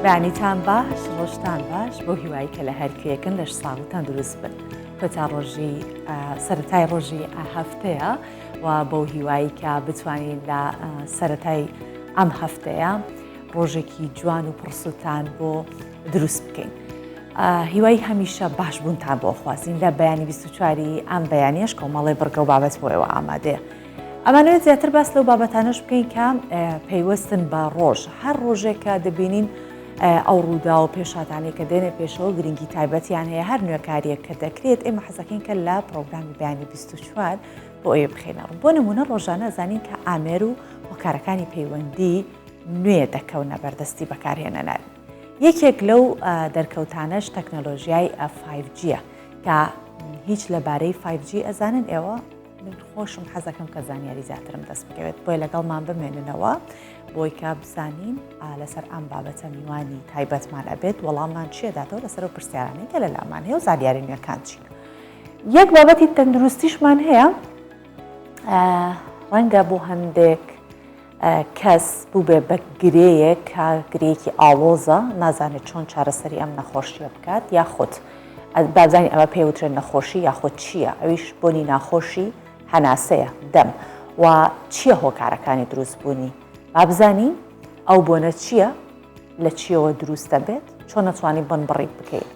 بەیانیتان باش ڕۆژتان باش بۆ هیوایی کە لە هەرکوێکن لەش ساغ و تەندروست بن کۆتا ڕۆژی سەتای ڕۆژی هەفتەیە و بەو هیوایی کە بتوانین لە سەتای ئەم هەفتەیە ڕۆژێکی جوان و پڕسووتان بۆ دروست بکەین. هیوای هەمیشە باش بوونتان بۆ خوازین لە بەیانی 24 ئەم بەیانیش کۆمەڵی بڕگە و بابەت بۆ ئێوە ئامادەیە. ئەمانەوێت زیاتر باس لەو بابەتانەش بکەین کە پەیوەستن بە ڕۆژ هەر ڕۆژێک کە دەبینین ئەو ڕوودا و پێشاتانی کە دێنێ پێشەوە گرنگی تایبەتیان هەیە هەر نوێکاریەک کە دەکرێت ئێمە حەزەکەین کە لە پرۆگرامی بەیانی 24 بۆ ئێوە بخەینە ڕوو بۆ نمونە ڕۆژانە زانین کە ئامێر و هۆکارەکانی پەیوەندی نوێ دەکەونە بەردەستی بەکارهێنەران. یەکێک لەو دەرکەوتانەش تەکنەلۆژیای 5G یە کە هیچ لەبارەی 5G ئەزانن ئێوە؟ من خۆشم حەزەکەم کە زانیاری زیاترم دەست بکەوێت بۆیە لەگەڵمان بمێننەوە بۆی کە بزانین لەسەر ئەم بابەتە میوانی تایبەتمان ئەبێت وەڵاممان چیە داتەوە لەسەر و پرسیارانەی کە لە لامان هەیە و زانیاری نوێکان چین. یەک بابەتی تەندروستیشمان هەیە ڕەنگە بۆ هەندێک کەس بووبێ بە گرێیەک کە گرێیەکی ئاڵۆزە نازانێت چۆن چارەسەری ئەم نەخۆشیە بکات یاخود بابزانین ئەمە پێوترێت نەخۆشی یاخود چییە ئەویش بۆنی ناخۆشی هەناسەیە دەم و چییە هۆکارەکانی دروستبوونی بابزانین ئەو بۆنە چییە لە چیەوە دروست دەبێت چۆن نەتوانین بنبڕی بکەین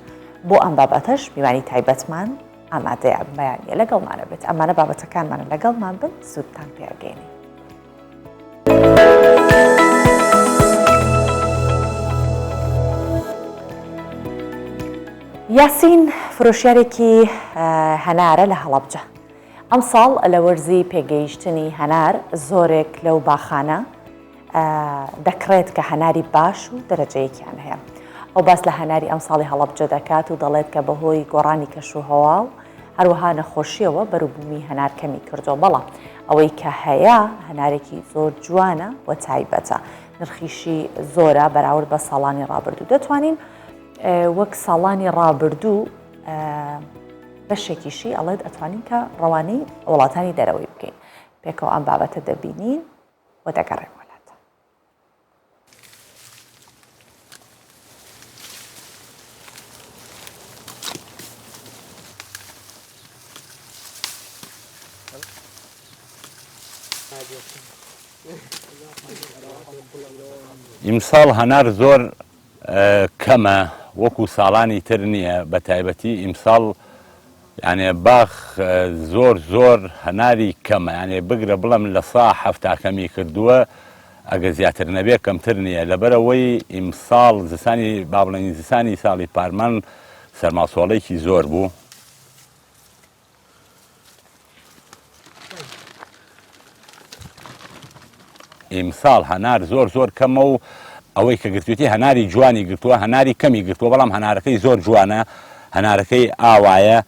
بۆ ئەم بابەتەش میوانی تایبەتمان ئامادەیە بەیانە لەگەڵمانە بێت ئەمانە بابەتەکانمانە لەگەڵمان بن سوودتان پێگەێنین. یاسین فرۆشیارێکی هەنارە لە هەڵەبجە. ئەمساڵ لە وەرزی پێگەیشتنی هەنار زۆرێک لەو باخانە دەکڕێت کە هەناری باش و دەرەجەیەکیان هەیە. ئەو باس لە هەناری ئەمساڵی هەڵەبجە دەکات و دەڵێت کە بەهۆی گۆڕانی کەشوهەوا و هەروەها نەخۆشیەوە بەروبوومی هەنار کەمی کردووە، بەڵام ئەوەی کە هەیە هەنارێکی زۆر جوانە و تایبەتە، نرخیشی زۆرە بەراورد بە ساڵانی ڕابردوو. دەتوانین وەک ساڵانی ڕابردوو بەشێکیشی ئەڵێت ئەتوانین کە ڕەوانەی وڵاتانی دەرەوەی بکەین. پێکەوە ئەم بابەتە دەبینین و دەگەڕێمەوە لاتان. ئیمساڵ هەنار زۆر کەمە وەکو ساڵانی تر نییە بە تایبەتی ئیمساڵ یانێ باخ زۆر زۆر هەناری کەمە یانێ بگرە بڵێم لە سا حەفتا کەمی کردووە ئەگە زیاتر نەبێ کەمتر نییە لەبەرئەوەی ئیمساڵ زستانی با بڵێین زستانی ساڵی پارمان سەرماسۆڵێکی زۆر بوو. ئیمساڵ هەنار زۆر زۆر کەمە و ئەوەی کە گرتوێتی هەناری جوانی گرتووە هەناری کەمی گرتووە بەڵام هەنارەکەی زۆر جوانە هەنارەکەی ئاوایە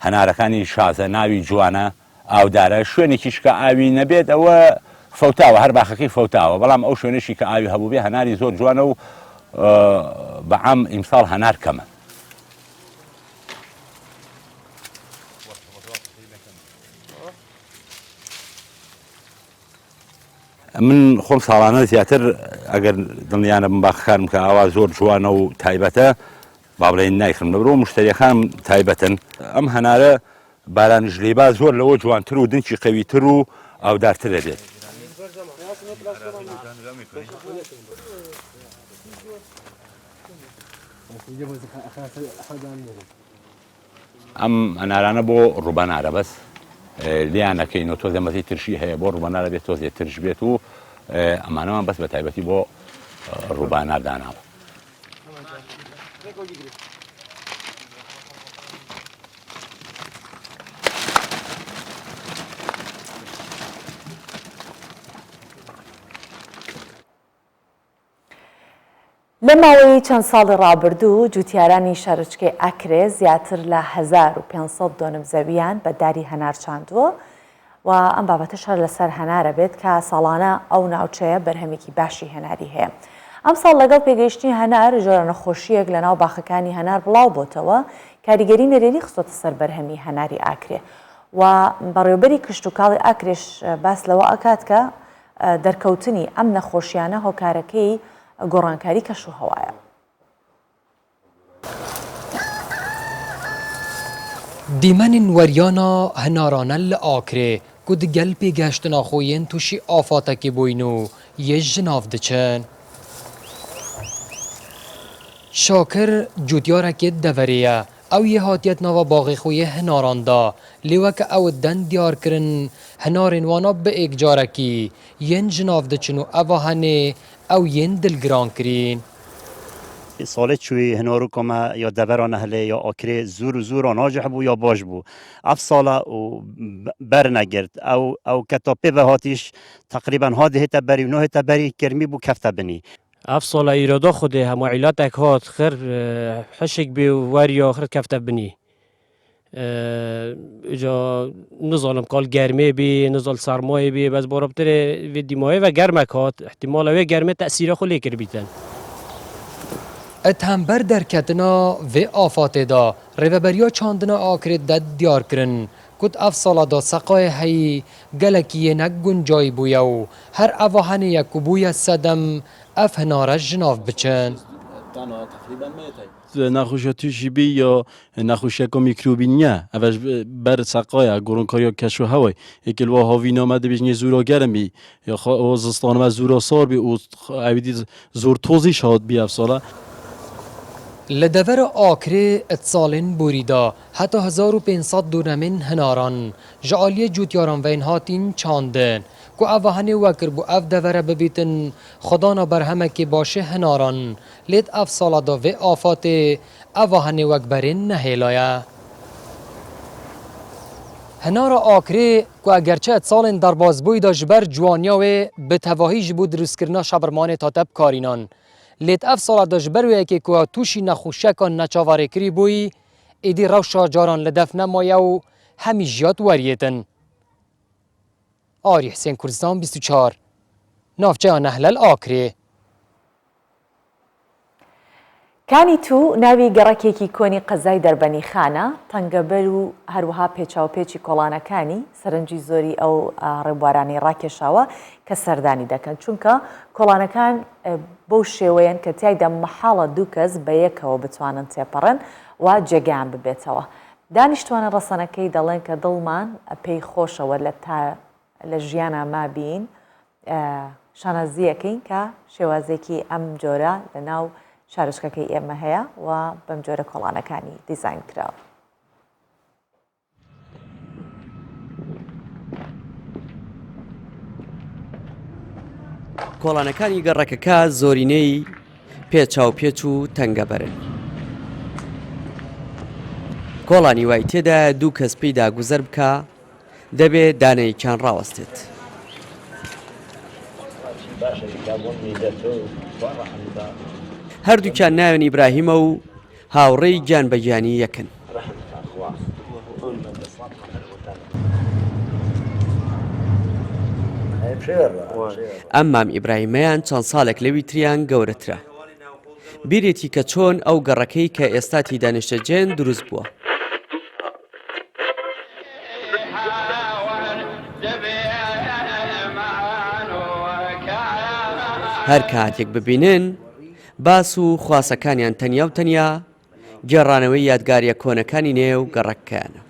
هەنارەکانی شازە ناوی جوانە ئاودارە شوێنێکیش کە ئاوی نەبێت ئەوە فەوتاوە هەر باخەکەی فەوتاوە بەڵام ئەو شوێنەشی کە ئاوی هەبووبێ هەناری زۆر جوانە و بەعام ئیمساڵ هەنار کەمە. من خۆم ساڵانە زیاتر ئەگەر دڵنیانە بم باخەکانم کە ئاوا زۆر جوانە و تایبەتە با بڵێین نایکڕم لەبەرئەوە مشتەریەکانم تایبەتن ئەم هەنارە بارانیش لێیبا زۆر لەوە جوانتر و دنکی قەویتر و ئاودارتر ئەبێت. ئەم هەنارانە بۆ ڕووبەنارە بەس لێیان ئەکەین و تۆزێ مەزەی ترشی هەیە بۆ ڕووبەنارە بێت تۆزێ ترش بێت و ئەمانەمان بەس بە تایبەتی بۆ ڕووبانار داناوە. لە ماوەی چەند ساڵی ڕابردوو جوتیارانی شارۆچکەی ئاکرێ زیاتر لە 1500 دۆنم زەویان بە داری هەنار چاندووە و ئەم بابەتەش هەر لەسەر هەنارە بێت کە ساڵانە ئەو ناوچەیە بەرهەمێکی باشی هەناری هەیە. ئەمساڵ لەگەڵ پێگەیشتنی هەنار جۆرە نەخۆشییەک لەناو باخەکانی هەنار بڵاو بۆتەوە کاریگەری نەرێنی خستۆتە سەر بەرهەمی هەناری ئاکرێ و بەڕێوبەری کشتوکاڵی ئاکرێش باس لەوە ئەکات کە دەرکەوتنی ئەم نەخۆشیانە هۆکارەکەی گۆڕانکاری کەشوهەوایە. Dîmenên weryana hinarane li Akrê ku di gel pêgehiştina xwe yên tûşî afatekê bûyîn û yê ji nav diçin. Şakir cotyarekê deverê ye. Ew yê hatiye di nava baxê xwe yê hinaran de lê weke ew den diyar kirin hinarên wan a bi êkcarekî yên ji nav diçin û eva henê ew yên dilgiran kirîn. Salê çûyî hinaroka me ya devera Nehlê ya Akrê zûr û zûr a nacih bû ya baş bû. Ev sal e û ber negirt. Ew ew keta pê ve hatîş teqrîben ha dihête berî û nahête berî kirmî bû kefte binî. Ev sal e îrada Xwedê hema îlatek hat xir hişik bî û weriya xir kefte binî. Îca nizanim kal germê bî, nizal sermayê bî, bes barabtirê vê dîmayê ve germek hat, îhtîmala wê germê tesîra xwe lê kiribîtin. Di hember derketina vê afatê de Rêveberiya Çandina Akrê de diyar kirin ku di ev sala de seqayê heyî gelekî yê ne guncayî bûye û her eva henê ye ku bûye sedem ev hinare ji nav biçin. Nexweşiya tûşî bî ya nexweşiyeke mîkrobî niye. Ev ji ber seqaya goronkariya keş û hewayê. Yekê li wa havîna me dibêjin yê zûra germ bî ya xwe zistana me zûra sar bî û ewî dî zor tozî şat bî ev sal e. Li devera Akrê di salên borî de heta 1500 donemên hinaran ji aliyê cotyaran ve yên hatîn çandin ku eva henê wekir bû ev devere bibîtin xwedana berhemekê başê hinaran Lê di ev sala de vê afatê eva henê wek berê nehêlaye. Hinara Akrê ku egerçe di salên derbasbûyî de ji ber ciwaniya wê bi tevahî ji bo dirustkirina şebirmanê tate bikarînan. Lê di ev sala de ji ber wê yekê ku ew tûşî nexweşiyeka neçaverêkirî bûyî, êdî rewşa caran li dev nemaye û hemî jiyat weriyêtin. Arî Hisên Kurdistan 24, Navçeya Nehlel Akrê. کانی توو ناوی گەڕەکێکی کۆنی قەزای دەربەنیخانە، تەنگەبەر و هەروەها پێچاوپێچی کۆڵانەکانی سەرنجی زۆری ئەو ڕێبوارانەی ڕاکێشاوە کە سەردانی دەکەن، چونکە کۆڵانەکان بەو شێوەیەن کە تیایدا مەحاڵە دوو کەس بە یەکەوە بتوانن تێپەڕن و جێگایان ببێتەوە. دانیشتوانە ڕەسەنەکەی دەڵێن کە دڵمان پێی خۆشەوە لە تا لە ژیانا مابین شانازییەکەین کە شێوازێکی ئەم جۆرە لە ناو شارۆچکەکەی ئێمە هەیە و بەم جۆرە کۆڵانەکانی دیزاین کراوە. کۆڵانەکانی گەڕەکەکە زۆرینەی پێچاوپێچ و تەنگەبەرن. کۆڵانی وای تێدایە دوو کەس پێیدا گوزەر بکا دەبێ دانەیەکیان ڕاوەستێت. هەردووکیان ناویان ئیبراهیمە و هاوڕێی گیان بە گیانی یەکن. ئەم مام ئیبراهیمەیان چەند ساڵێک لەوی تریان گەورەترە. بیرێتی کە چۆن ئەو گەڕەکەی کە ئێستا تیدا نیشتەجێن دروست بووە. هەر کاتێک ببینن باس و خواسەکانیان تەنیا و تەنیا گێڕانەوەی یادگاریە کۆنەکانی نێو گەڕەکەکەیانە.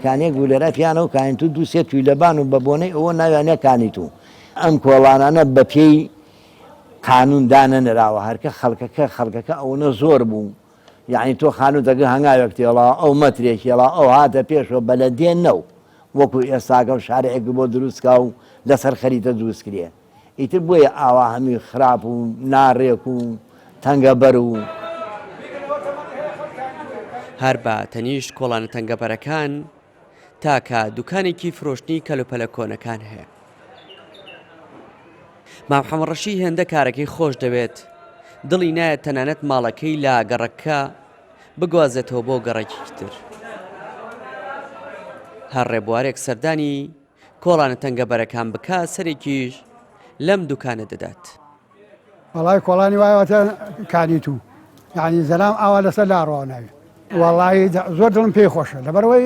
کانیەک بوو لێرە پیانە و کانیتو دوو سێ توی لەبان و بە بۆنەی ئەوە ناویانە کانیتو ئەم کۆڵانانە بە پێی قانون دانەنراوە هەرکە خەڵکەکە خەڵکەکە ئەوەنە زۆر بوو یەعنی تۆ خانوتەکە هەنگاوێک تێڵا ئەو مەترێک هێڵا ئەو هاتە پێشەوە بەلەدێ نەو وەکو ئێستاکە و شارعێک بۆ دروست کا و لەسەر خەریتە دروست کرێ ئیتر بۆیە ئاوا هەمووی خراپ و ناڕێک و تەنگەبەر و. هەر بە تەنیشت کۆڵانە تەنگەبەرەکان تاکە دوکانێکی فرۆشتنی کەلوپەلە کۆنەکان هەیە. مام حەمەڕەشی هێندە کارەکەی خۆش دەوێت، دڵی نایەت تەنانەت ماڵەکەی لە گەڕەکەکە بگوازێتەوە بۆ گەڕەکێکی تر. هەر ڕێبوارێک سەردانی کۆڵانە تەنگەبەرەکان بکا سەرێکیش لەم دوکانە دەدات. وەڵای کۆڵانی وایە واتە کانی تو یعنی زەلام ئاوا لەسەر لاڕەوە ناوی وەڵی زۆر دڵم پێی خۆشە لەبەرەوەی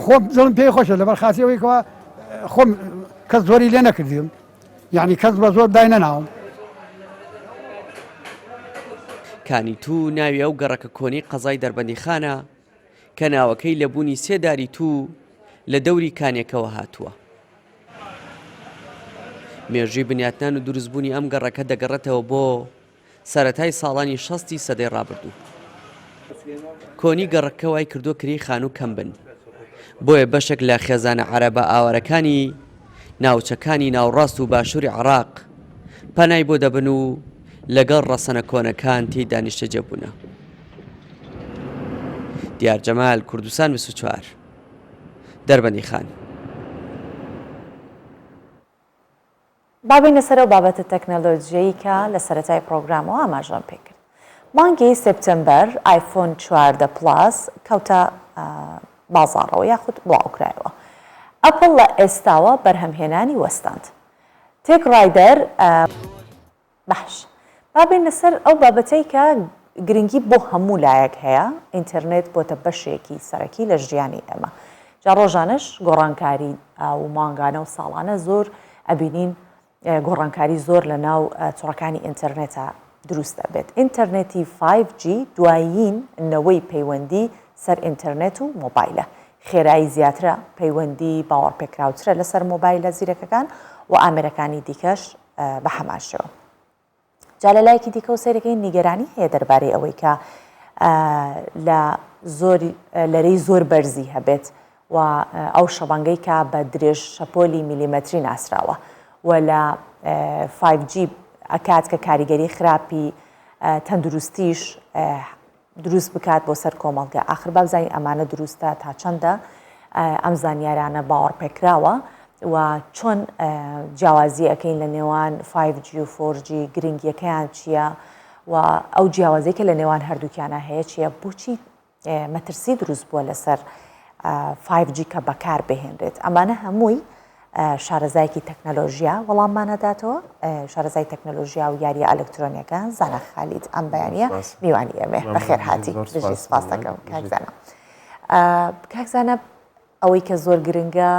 خۆم دڵم پێی خۆشە لەبەر خاسی ئەوەی کەوا خۆم کەس زۆری لێ نەکردیم یعنی کەس بە زۆر دای نەناوم. کانی توو ناوی ئەو گەڕەکە کۆنەی قەزای دەربەندیخانە کە ناوەکەی لە بوونی سێ داری توو لە دەوری کانیەکەوە هاتووە. مێژووی بنیاتنان و دروستبوونی ئەم گەڕەکە دەگەڕێتەوە بۆ سەرەتای ساڵانی شەستی سەدەی ڕابردوو. کۆنی گەڕەکەکە وای کردووە کرێی خانوو کەم بن، بۆیە بەشێک لە خێزانە عەرەبە ئاوارەکانی ناوچەکانی ناوڕاست و باشووری عێراق پەنای بۆ دەبن و لەگەڵ ڕەسەنە کۆنەکان تێیدا نیشتەجێ بوونە. دیار جەمال، کوردستان 24، دەربەندیخان. با بێینە سەر ئەو بابەتە تەکنەلۆجییەی کە لە سەرەتای پڕۆگرامەوە ئاماژەم پێکرد. مانگی سێپتەمبەر ئایفۆن 14 Plus کەوتە بازاڕەوە یاخود بڵاوکرایەوە. ئەپڵ لە ئێستاوە بەرهەمهێنانی وەستاند. تێک ڕایدەر. باش با بێینە سەر ئەو بابەتەی کە گرنگی بۆ هەموو لایەک هەیە، ئینتەرنێت بۆتە بەشێکی سەرەکی لە ژیانی ئێمە. جا ڕۆژانەش گۆڕانکاری و مانگانە و ساڵانە زۆر ئەبینین گۆڕانکاری زۆر لە ناو تۆڕەکانی ئینتەرنێتە دروست ئەبێت. ئینتەرنێتی 5G دوایین نەوەی پەیوەندی سەر ئینتەرنێت و مۆبایلە. خێرایی زیاترە، پەیوەندی باوەڕپێکراوترە لەسەر مۆبایلە زیرەکەکان و ئامێرەکانی دیکەش بە هەمان شێوە. جا لە لایەکی دیکەوە سەیرەکەین نیگەرانی هەیە دەربارەی ئەوەی کە لە زۆر لەرەی زۆر بەرزی هەبێت و ئەو شەبەنگەی کە بە درێژ شەپۆلی میلیمەتری ناسراوە و لە 5G ئەکات کە کاریگەری خراپی تەندروستیش دروست بکات بۆ سەر کۆمەڵگە ئاخر با بزانین ئەمانە دروستە تا چەندە ئەم زانیارانە باوەڕپێکراوە و چۆن جیاوازی ئەەکەین لە نێوان 5G و 4G گرنگیەکەیان چییە و ئەو جیاوازی کە لە نێوان هەردووکیانە هەیە چییە بۆچی مەترسی دروست بووە لەسەر 5G کە بەکار بهێنرێت ئەمانە هەمووی شارەزایەکی تەکنەلۆژیا وەڵاممان ئەداتەوە، شارەزای تەکنەلۆژیا و یارییە ئەلکترۆنیەکان زانا خالید ئەم بەیانیە میوانی ئێمەیە. بەخێر هاتی. بژی سپاس دەکەم کاک زانا. کاک زانا ئەوەی کە زۆر گرنگە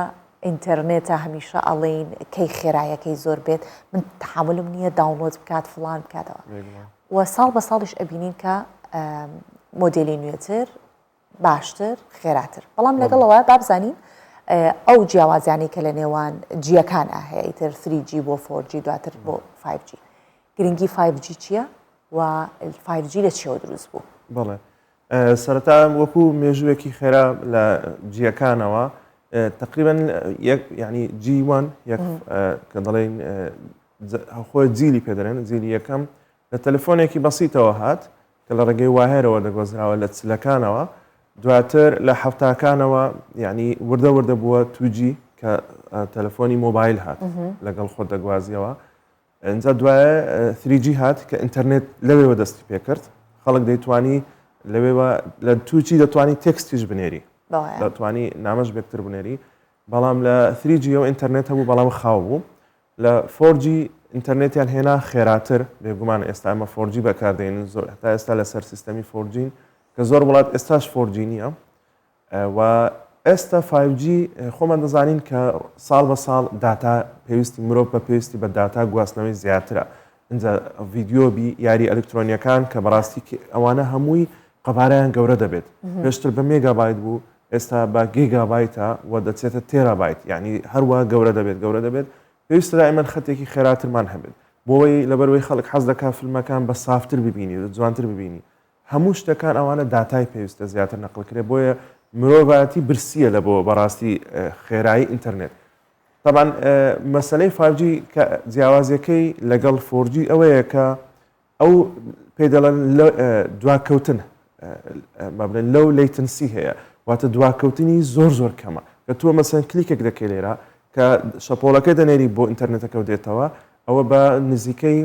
ئینتەرنێتە هەمیشە ئەڵێین کەی خێرایەکەی زۆر بێت من تەحەمولم نییە download بکات فڵان بکاتەوە و ساڵ بە ساڵیش ئەبینین کە مۆدێلی نوێتر باشتر خێراتر بەڵام لەگەڵەوە با بزانین ئەو جیاوازیانەی کە لە نێوان جیەکان هەیە ئیتر 3G بۆ 4G دواتر بۆ 5G گرنگی 5G چییە و 5G لە چیەوە دروست بوو؟ بەڵێ سەرەتا وەکو مێژوویەکی خێرا لە جیەکانەوە تقریبا یەک ینی جیوان یەک کە دەڵێن خۆی جیلی پێدەێن جیلی یەکەم لە تەلەفۆنێکی بەسیتەوە هات کە لە ڕێگەی وایەرەوە دەگۆزراوە لە چلەکانەوە دواتر لە حەفتاکانەوە یعنی وردە وردە بووە 2G کە تەلەفۆنی مۆبایل هات لەگەڵ خۆت دەگوازیەوە ئینجا دوایە 3G هات کە ئینتەرنێت لەوێوە دەستی پێکرد خەڵک دەیتوانی لەوێوە لە 2G دەتوانی تێکستیش بنێری دەتوانی نامەش بێکتر بنێری بەڵام لە 3G ئەو ئینتەرنێت هەبوو بەڵام خاو بوو لە 4G ئینتەرنێتیان هێنا خێراتر، بێگومان ئێستا ئێمە 4G بەکاردێنین زۆر هەتا ئێستا لەسەر سیستەمی 4G ین کە زۆر وڵات ئێستاش 4G نییە و ئێستا 5G خۆمان دەزانین کە ساڵ بە ساڵ داتا پێویستی مرۆڤ بە پێویستی بە داتا گواستنەوەی زیاترە اینجا ڤیدیۆ بی یاری ئەلکترۆنیەکان کە بەڕاستی ئەوانە هەمووی قەبارەیان گەورە دەبێت پێشتر بە مێگابایت بوو ئێستا بە گیگابایتە و دەچێتە تێرابایت یعنی هەروە گەورە دەبێت گەورە دەبێت پێویستە دائیمەن خەتێکی خێراترمان هەبێت بۆی لەبەروەی خەڵک حەز دەکات فیلمەکان بە سافتر ببینی جوانتر ببینی هەموو شتەکان ئەوانە داتای پێویستە زیاتر نەقل کرێ بۆیە مرۆڤایەتی برسیە لە بۆ بەڕاستی خێرایی ئینتەرنێت طبعا مەسلەی 5G کە جیاوازیەکەی لەگەڵ 4G ئەوەیە کە ئەو پێی دەڵێن دواکەوتن با بڵێن low latency هەیە واتە دواکەوتنی زۆر زۆر کەمە کە تۆ مەسەن کلیکێک دەکەی لێرە کە شەپۆڵەکەی دەنێری بۆ ئینتەرنێتەکە و دێتەوە ئەوە بە نزیکەی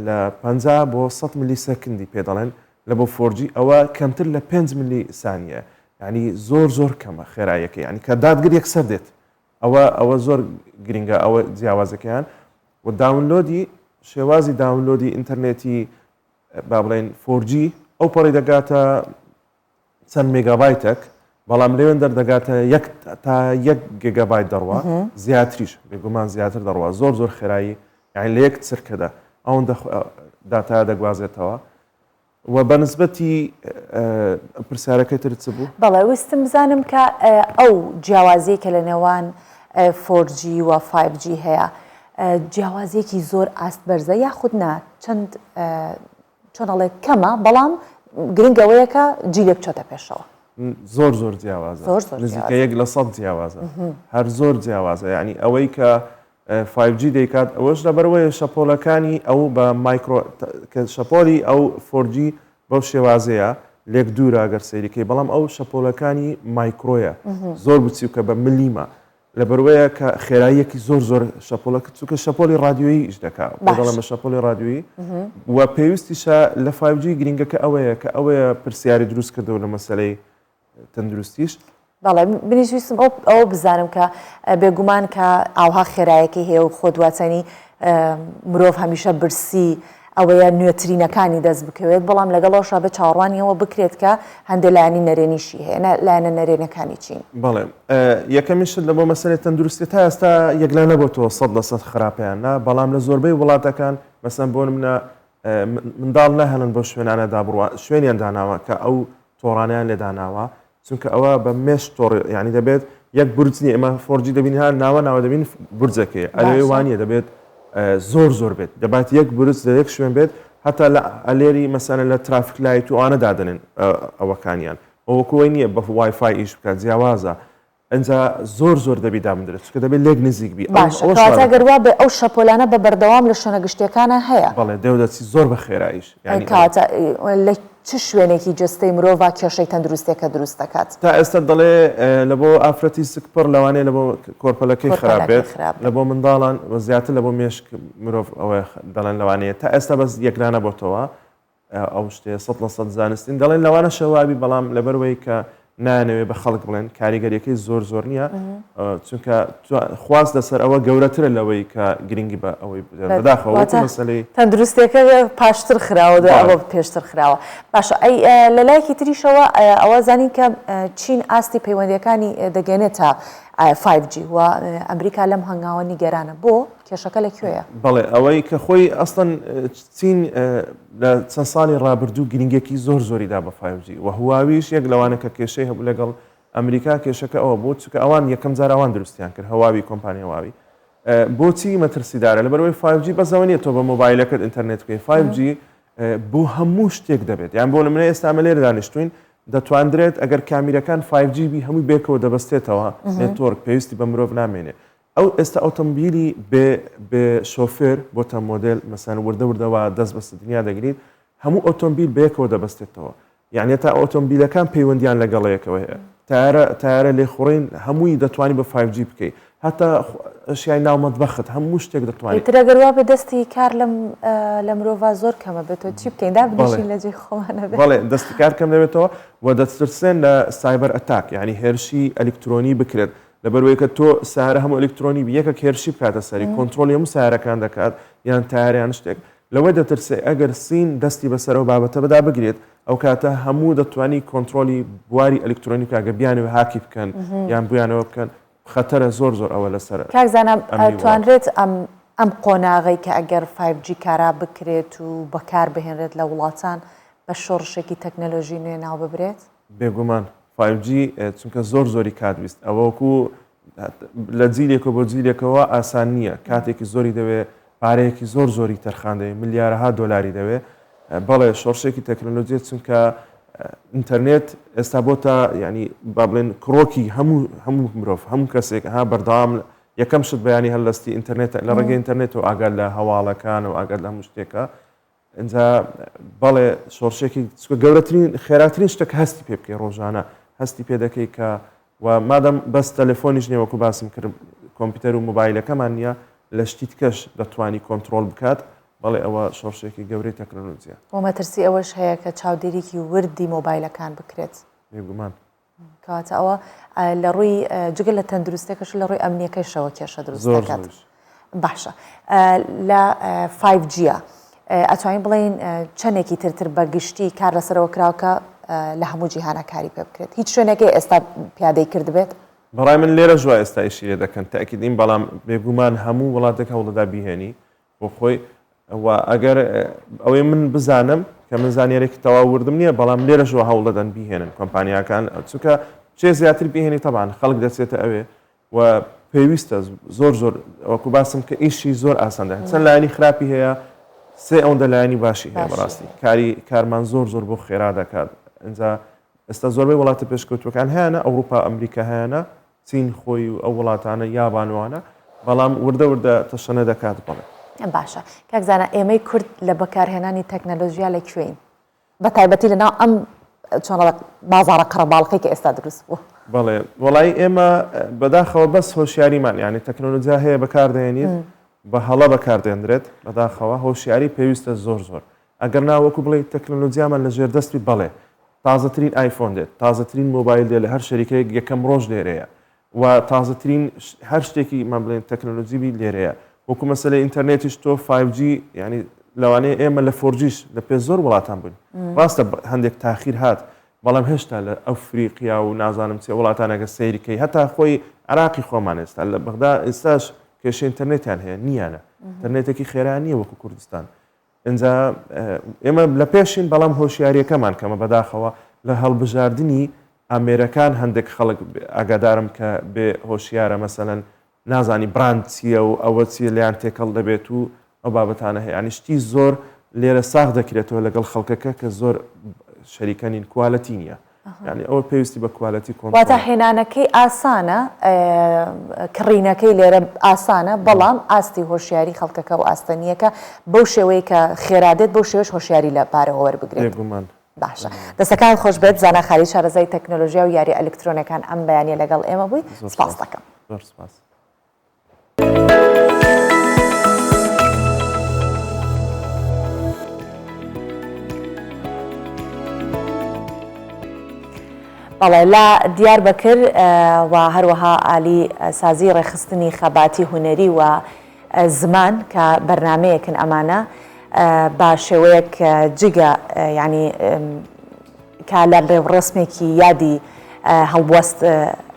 لە 50 بۆ 100 ملی سەکندی پێ دەڵێن لە بۆ 4G ئەوە کەمتر لە 5 ملی سانیە یعنی زۆر زۆر کەمە خێرایەکە یعنی کە دادگر یەکسەر دێت ئەوە ئەوە زۆر گرنگە ئەوە جیاوازەکەیان و download ی شێوازی download ی ئینتەرنێتی با بڵێن 4G ئەو پەڕی دەگاتە چەند مێگابایتێک بەڵام لەوێن دەردەگاتە یەک تا یەک گێگابایت دەڕوا زیاتریش بێگومان زیاتر دەڕوا زۆر زۆر خێرایی یعنی لە یەک چرکەدا ئەوەندە داتا دەگوازێتەوە. و بە نسبەتی پرسیارەکەی تر چ بوو؟ بەڵێ ویستم بزانم کە ئەو جیاوازیەی کە لە نێوان 4G و 5G هەیە جیاوازیەکی زۆر ئاست بەرزە یاخود نا چەند چۆن ئەڵێ کەمە بەڵام گرنگ ئەوەیە کە جیلێک بچۆتە پێشەوە. زۆر زۆر جیاوازە زۆر زۆر نزیکە یەک لە سەد جیاوازە هەر زۆر جیاوازە یعنی ئەوەی کە 5G دەیکات ئەوەش لەبەرئەوەیە شەپۆلەکانی ئەو بە مایکرۆ کە شەپۆلی ئەو 4G بەو شێوازەیە لێک دوورە گەر سەیریکەی بەڵام ئەو شەپۆلەکانی مایکرۆیە زۆر بچیوکە بە ملیمە لەبەروەیە کە خێراییەکی زۆر زۆر شەپۆلەکە چونکە شەپۆلی ڕادیۆیی ئیش دەکا بۆ دەڵێم بە شەپۆلی ڕادیۆیی و پێویستیشە لە 5G گرنگەکە ئەوەیە کە ئەوەیە پرسیاری دروست کردەوە لە مەسەلەی تەندروستیش. بەڵێ منیش ویستم ئەو ئەوە بزانم کە بێگومان کە ئاوها خێرایەکی هەیە و خۆ دواتنی مرۆڤ هەمیشە برسی ئەوەیە نوێترینەکانی دەست بکەوێت، بەڵام لەگەڵ ئەوەشا بێ چاوەڕوانی ئەوە بکرێت کە هەندێ لایەنی نەرێنیشی هەیە، نا لایەنە نەرێنەکانی چین؟ بەڵێ یەکەمین شت لە بۆ مەسەلەی تەندروستی تا ئێستا یەکلا نەبۆتەوە 100% خراپە یان نا، بەڵام لە زۆربەی وڵاتەکان مەسەن بۆ نمونە منداڵ ناهێڵن بەو شوێنانەدا بڕوا شوێنیان داناوە کە ئەو تۆڕانەیان لێ داناوە چونکە ئەوە بە mesh تۆڕ یعنی دەبێت یەک بورج نیە ئێمە 4G دەبین ها ناوە ناوە دەبین بورجەکەی ئەلێ وانە دەبێت زۆر زۆر بێت دەبات یەک بورج لە یەک شوێن بێت هەتا لە ئەلێری مەسەلەن لە traffic light و ئەوانە دادەنێن ئەوەکانیان وەکوەی نییە بە وای فای ئیش بکات جیاوازە ئینجا زۆر زۆر دەبی دابندرێت چونکە دەبێت لێک نزیک بی ئەو باشە ئەوەش وا کەواتە گەر دەکات. وا بێ ئەو شەپۆلانە بە بەردەوام لە شوێنە گشتیەکانا هەیە؟ بەڵێ دێو دەچی زۆر بە خێراییش یانی ئەوە. کەواتە لە چ شوێنێکی جەستەی مرۆڤا کێشەی تەندروستیەکە دروست دەکات؟ تا ئێستا دەڵێ لە بۆ ئافرەتی سکپڕ لەوانەیە لە بۆ کۆرپەلەکەی خراپ کۆرپەلەکەی بێت خراپ لە بێت. بۆ منداڵان و زیاتر لە بۆ مێشک مرۆڤ ئەوەیە دەڵێن لەوانەیە تا ئێستا بەس یەکلا نەبۆتەوە ئەو شتەیە 100% زانستین دەڵێن لەوانەشە وابی بەڵام لەبەروەی کە نانەوێ بە خەڵک بڵێن کاریگەریەکەی زۆر زۆر نییە چونکە خواست لەسەر ئەوە گەورەترە لەوەی کە گرنگی بە ئەوەی بەداخەوە مەسلەی تەندروستەکە پاشتر خراوە ئەوە پێشتر خراوە باشە ئەی لە لایەکی تریشەوە ئەوە زانین کە چین ئاستی پەیوەندیەکانی دەگەێنێتە 5G و ئەمریکا لەم هەنگاوە نیگەرانە بۆ کێشەکە لە کوێیە؟ بەڵێ ئەوەی کە خۆی ئەسڵەن چین لە چەند ساڵی ڕابردوو گرنگێکی زۆر زۆری دا بە 5G و هواویش یەک لەوانە کە کێشەی هەبوو لەگەڵ ئەمریکا کێشەکە ئەوە بوو چونکە ئەوان یەکەم جار ئەوان دروستیان کرد هەواوی کۆمپانیا هواوی بۆچی مەترسیدارە لەبەرئەوەی 5G بەس ئەوە نییە تۆ بە مۆبایلەکەت ئینتەرنێت بکەی 5G بۆ هەموو شتێک دەبێت یان بۆ نمونە ئێستا ئەمە لێرە دانیشتوین دەتواندرێت ئەگەر کامیرەکان 5G بی هەمووی بێکەوە دەبەستێتەوە network پێویستی بە مرۆڤ نامێنێ ئەو ئێستا ئۆتۆمبیلی بێ بێ شۆفێر بۆتە مۆدێل مەسەن وردە وردە وا دەست بەسە دنیا دەگریت هەموو ئۆتۆمبیل بەیەکەوە دەبەستێتەوە یعنی تا ئۆتۆمبیلەکان پەیوەندیان لەگەڵ یەکەوە هەیە تارە تارە لێخوڕین هەمووی دەتوانی بە 5G بکەی هەتا ئەشیای ناو مەتبەخت هەموو شتێک دەتوانیت ئیتر ئەگەر وابێ دەستی کار لەم لە مرۆڤا زۆر کەمە بێتەوە چی بکەین دابنیشین لە جێی خۆمان ئەبێ. بەڵێ دەستی کار کەم دەبێتەوە و دەترسێن لە cyber attack یعنی هێرشی ئەلیکترۆنی بکرێت لەبەروەی کە تۆ سەیارە هەموو ئەلیکترۆنی بی یەکەک هێرشی بکاتە سەری کۆنترۆڵی هەموو سەیارەکان دەکات یان تایەر یان شتێک لەوە دەترسێ ئەگەر سین دەستی بەسەر ئەو بابەتە بەدا بگرێت ئەو کاتە هەموو دەتوانی کۆنترۆڵی بواری ئەلیکترۆنی بکات گەر بیانەوێ هاکی بکەن یان بویانەوە بکەن خەتەرە زۆر زۆر ئەوە لەسەر کاک زانا ئەمنی وڵات. ئەتوانرێت ئەم ئەم قۆناغەی کە ئەگەر 5G کارا بکرێت و بەکار بهێنرێت لە وڵاتان بە شۆڕشێکی تەکنەلۆژی نوێ ناو ببرێت؟ بێگومان five G چونکە زۆر زۆری کات ویست ئەوە وەکو لە جیلێکەوە بۆ جیلێکەوە ئاسان نییە کاتێکی زۆری دەوێ پارەیەکی زۆر زۆری تەرخان دەوێ ملیارەها دۆلاری دەوێ بەڵێ شۆڕشێکی تەکنەلۆجیە چونکە ئینتەرنێت ئێستا بۆتە ینی با بڵێن کڕۆکی هەموو هەموو مرۆڤ هەموو کەسێک ها بەردەوام یەکەم شت بەیانی هەلستی ئینتەرنێت لە ڕێگەی ئینتەرنێتەوە ئاگات لە هەواڵەکان و ئاگات لە هەموو شتێکە ئینجا بەڵێ شۆڕشێکی چونکە گەورەترین خێراترین شتە کە هەستی پێ بکەی ڕۆژانە هەستی پێ دەکەی کە و مادەم بەس تەلەفۆنیش نییە وەکو باسم کرد کۆمپیوتەر و مۆبایلەکەمان نییە لە شتی تکەش دەتوانی کۆنترۆڵ بکات بەڵێ ئەوە شۆڕشێکی گەورەی تەکنەلۆجیە. وە مەترسی ئەوەش هەیە کە چاودێریی وردی مۆبایلەکان بکرێت. بێگومان. کەواتە ئەوە لە ڕووی جگە لە تەندروستەکەش لە ڕووی ئەمنیەکەشەوە کێشە دروست دەکات. باشە لە 5G ئەتوانین بڵێین چەندێکی ترتر بە گشتی کار لەسەرەوە کراوکە لە هەموو جیهانە کاری پێ بکرێت هیچ شوێنێکی ئێستا پیادەی کردبێت؟ بەڕای من لێرە ژوا ئێستا ئیشی لێ دەکەن تاکید نیم بەڵام بێگومان هەموو وڵاتێک هەوڵدەدا بیهێنی بۆ خۆی و ئەگەر ئەوەی من بزانم کە. کە من زانیارێکی تەواو وردم نییە بەڵام لێرەشەوە هەوڵ دەدەن بیهێنن کۆمپانیاکان چونکە چێ زیاتر بهێنی تەبان خەڵک دەچێتە ئەوێ و پێویستە زۆر زۆر وەکو باسم کە ئیشی زۆر ئاسان دەکات چەند لایەنی خراپی هەیە سێ ئەوەندە لایەنی باشی هەیە بەڕاستی کاری کارمان زۆر زۆر بۆ خێرا دەکات ئینجا ئێستا زۆربەی وڵاتە پێشکەوتوەکان هەیەە ئەوروپا ئەمریکا هەیەە چین خۆی و ئەو وڵاتانە یابان وانە بەڵام وردە وردە تەشەنە دەکات بەڵێ. باشە کاک زانا ئێمەی کورد لە بەکارهێنانی تەکنەلۆژیا لە کوێین؟ بە تایبەتی لە ناو ئەم چۆن بازاڕە قەرەباڵخەی کە ئێستا دروست بووە. بەڵێ وەڵایی ئێمە بەداخەوە بەس هۆشیاریمان یانی تەکنەلۆجیا هەیە بەکاردێنیت بە هەڵە بەکاردێنرێت بەداخەوە هۆشیاری پێویستە زۆر زۆر ئەگەر نا وەکو بڵێی تەکنەلۆجیامان لە ژێر دەست بی بەڵێ تازەترین ئایفۆن دێت تازەترین مۆبایل دێت لە هەر شەریکەیەک یەکەم ڕۆژ لێرەیە و تازەترین هەر شتێکی من بڵێن تەکنەلۆجی بی لێرەیە وەکو مەسەلەی ئینتەرنێتیش تۆ 5G یعنی لەوانەیە ئێمە لە 4G ش لە پێش زۆر وڵاتان بووین ڕاستە هەندێک تاخیر هات بەڵام هێشتا لە ئەفریقیا و نازانم چێ وڵاتانەکە سەیرکەی هەتا خۆی عراقی خۆمان ئێستا لە بەغدا ئێستاش کێشەی ئینتەرنێتیان هەیە نییانە ئینتەرنێتێکی خێرا نییە وەکو کوردستان ئینجا ئێمە لە پێشین بەڵام هۆشیاریەکەمان کەمە بەداخەوە لە هەڵبژاردنی ئامێرەکان هەندێک خەڵک ئاگادارم کە بێ هۆشیارە مەسەلەن نازانی براند چییە و ئەوە چییە لیان تێکەڵ دەبێت و ئەو بابەتانە هەیە ینی شتی زۆر لێرە ساغ دەکرێتەوە لەگەڵ خەڵکەکە کە زۆر شەریکە نین کوالەتی نییە. یانی ئەوە پێویستی بە کوالەتی کۆنتڕۆڵە. واتە هێنانەکەی ئاسانە، کڕینەکەی لێرە ئاسانە، بەڵام ئاستی هۆشیاری خەڵکەکە ئەو ئاستە نییە کە بەو شێوەیە کە خێرا دێت بەو شێوەش هۆشیاری لە پارەوە وەربگرێت. بێگومان. باشە. دەستەکانت خۆش بێت زانا خالید شارەزای تەکنۆلۆژیا و یارییە ئەلکترۆنیەکان ئەم بەیانیە لەگەڵ ئێمە بووی زۆر سپاست سپاس. دەکەم. زۆر سپاس. بەڵێ لە دیاربەکر و هەروەها ئالی سازی ڕێکخستنی خەباتی هونەری و زمان کە بەرنمەیەکن ئەمانە بە شێوەیەک جگە ینی کە لە ڕێوڕەسمێکی یادی هەڵبەست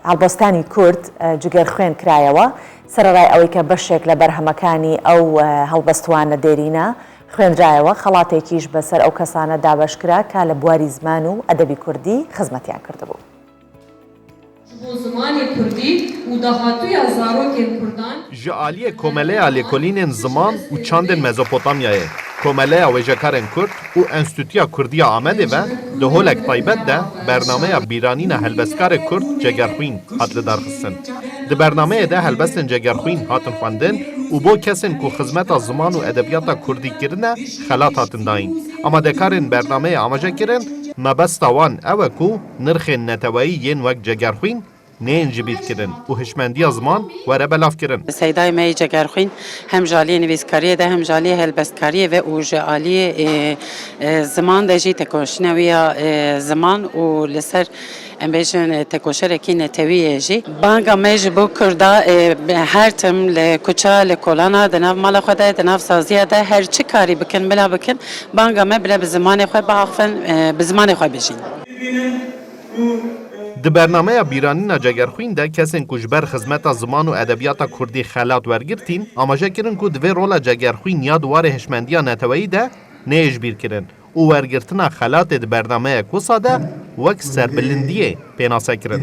هەڵبەستانی کورد جگەرخوێن کرایەوە، سەرەڕای ئەوەی کە بەشێک لە بەرهەمەکانی ئەو هەڵبەستوانە دێرینە خوێنرایەوە، خەڵاتێکیش بەسەر ئەو کەسانە دابەشکرا کە لە بواری زمان و ئەدەبی کوردی خزمەتیان کردبوو. Ji bo zimanê kurdî û dahatûya zarokên kurdan. Ji aliyê Komeleya Lêkolînên Ziman û Çandên Mezopotamyayê, Komeleya Wêjekarên Kurd û Enstîtuya Kurdî ya Amedê ve di holek taybet de bernameya bîranîna helbestkarê Kurd Cegerxwîn hat lidarxistin. Di bernameyê de helbestên Cegerxwîn hatin xwendin û bo kesên ku xizmeta ziman û edebiyata Kurdî kirine xelat hatin dayîn. Amadekarên bernameyê amaje kirin, mebesta wan ew e ku Nirxên neteweyî yên wek cegerxwîn neyên jibîrkirin û hişmendiya ziman were belavkirin. Seydayê me yê cegerxwîn hem ji aliyê nivîskariyê de hem ji aliyê helbestkariyê ve û ji aliyê ziman de jî tekoşîna wî ya ziman û li ser em bêjin tekoşerekî netewî ye jî. Banga me ji bo Kurda her tim li kuça, li kolana, di nav mala xwe de, di nav saziya de her çi karî bikin bila bikin banga me bila bi zimanê xwe biaxivin, bi zimanê xwe bijîn. Di bernameya bîranîna Cegerxwîn de kesên ku ji ber xizmeta ziman û edebiyata kurdî xelat wergirtîn, amaje kirin ku divê rola Cegerxwîn ya di warê hişmendiya neteweyî de neyê jibîrkirin û wergirtina xelatê di bernameyek wisa de wek serbilindiyê pênase kirin.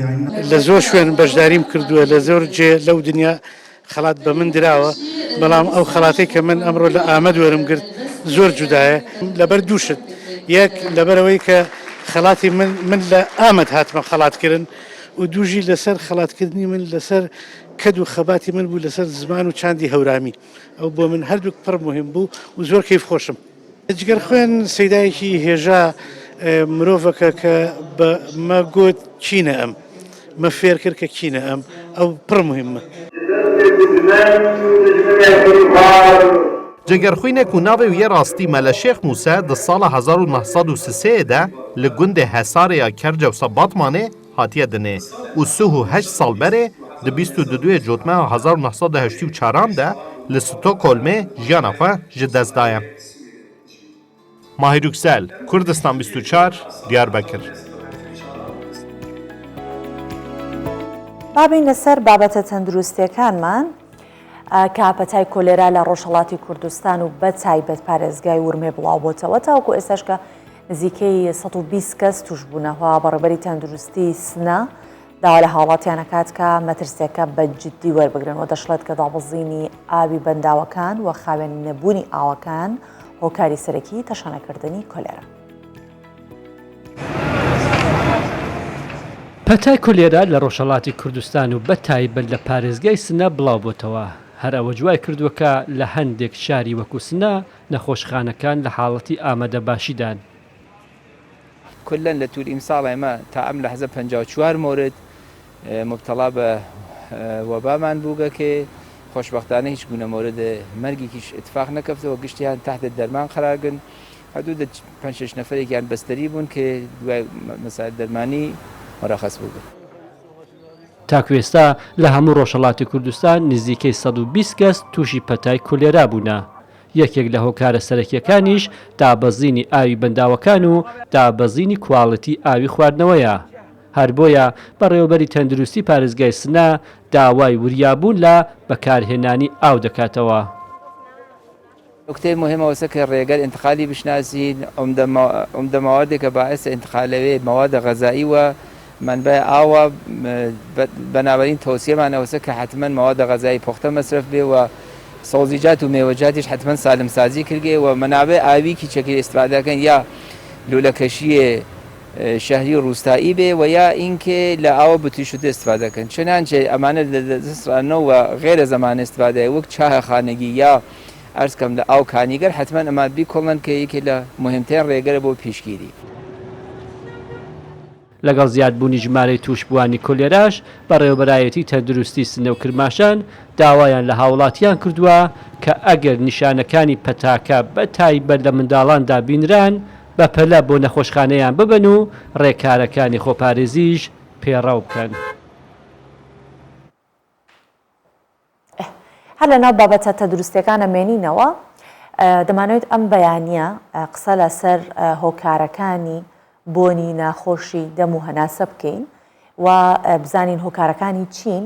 Li zor şûn beşdarîm kردووە لە زۆر جێ لەو دنیا خەڵات بە من دراوە، بەڵام ئەو خەڵاتەی کە من ئەمڕۆ لە ئامەد وەرم گرت زۆر جودایە لەبەر دوو شت، یەک لەبەرئەوەی کە خەڵاتی من من لە ئامەد هاتمە خەڵاتکردن و دووژی لەسەر خەڵاتکردنی من لەسەر کەد و خەباتی من بوو لەسەر زمان و چاندی هەورامی ئەو بۆ من هەردووک پڕ موهیم بوو و زۆر کەیف خۆشم. جگەرخوێن سەیدایەکی هێژا مرۆڤەکە کە بە مە گۆت کینە ئەم مە فێر کرد کە کینە ئەم ئەو پڕ موهیممە. جگەرخوینێک و navê wî yê rastî Mele Şêx Mûse di sala 1903 de li gundê Hesarê ya Kercewsa Batmanê hatiye dinê û sih û heşt sal berê di bîst û duduyê cotmeha 1984 an de li Stockholmê jiyana xwe ji dest daye. Mahir Yüksel, Kurdistan 24, Diyarbekir. با بێین لەسەر بابەتە تەندروستیەکانمان کە پەتای کۆلێرا لە ڕۆژهەڵاتی کوردستان و بە تایبەت پارێزگای ورمێ بڵاوبۆتەوە تاوەکو ئێستاش کە. نزیکەی 120 کەس تووشبوونەوە. بەڕێوەبەری تەندروستی سنە داوا لە هاوڵاتیان ئەکات کە مەترسیەکە بە جدی وەربگرن و دەشڵێت کە دابەزینی ئاوی بەنداوەکان و خاوێن نەبوونی ئاوەکان هۆکاری سەرەکی تەشەنەکردنی کۆلێرا. پەتای کۆلێرا لە ڕۆژهەڵاتی کوردستان و بە تایبەت لە پارێزگای سنە بڵاوبۆتەوە، هەر ئەوەش وای کردووە کە لە هەندێک شاری وەکو سنە نەخۆشخانەکان لە حاڵەتی ئامادەباشیدان. کولەن لە تول ئیمساڵ ئێمە تا ئەم لەحزە 54 مورد مبتەڵا بە وەبامان بووگە کێ خۆشبەختانە هیچ گونە مورد مەرگێکیش ئیتفاق نەکەفتەوە گشتیان تحت دەرمان قەرارگن حدود پنج شش نەفەرێکیان بەستەری بوون کە دوای مەسائل دەرمانی مەرەخەس بووگن. تاکو ئێستا لە هەموو ڕۆژهەڵاتی کوردستان نزیکەی 120 کەس تووشی پەتای کولێرا بوونە، یەکێک لە هۆکارە سەرەکییەکانیش دابەزینی ئاوی بەنداوەکان و دابەزینی کواڵیتی ئاوی خواردنەوەیە. هەر بۆیە بەڕێوەبەری تەندروستی پارێزگای سنە داوای وریابوون لە بەکارهێنانی ئاو دەکاتەوە. نوکتەی موهیم ئەوەسە کە ڕێگەر ئینتقالی بشناسین، عومدە مەوادێ کە باعس ئینتقالەوێ مەواد غەزائی و مەنبەع ئاوە، بەنابەرین تەوسیەمان ئەوەسە کە حەتمەن مەواد غەزائی پۆختە مەسرەف بێ و سەوزیجات و مێوەجاتیش حەتمەن سالم سازی کرگێ و مەنابع ئاوی کی چەکری ئستفادە کەن یا لولەکەشیێ شەهری و ڕوستایی بێ و یا ئینکێ لە ئاوە بوتری شودە ئستفادە کەن چنانچە ئەمانە لە دەسڕا نەو و غەیرە زەمانە ئستفادە وەک چاهە خانەگی یا عەرز کەم لە ئاو کانیگەر حەتمەن ئەمان بیکۆڵن کە یەکێ لە موهیمترین ڕێگەرە بۆ پیشگیری. لەگەڵ زیادبوونی ژمارەی تووشبووانی کۆلێراش، بەڕێوەبەرایەتی تەندروستی سنە و کرماشان داوایان لە هاوڵاتیان کردووە کە ئەگەر نیشانەکانی پەتاکە بە تایبەت لە منداڵاندا بینران بەپەلە بۆ نەخۆشخانەیان ببەن و ڕێکارەکانی خۆپارێزیش پێڕەو بکەن. هەر لە ناو بابەتە تەندروستیەکان ئەمێنینەوە، دەمانەوێت ئەم بەیانیە قسە لەسەر هۆکارەکانی بۆنی ناخۆشی دەم و هەناسە بکەین و بزانین هۆکارەکانی چین،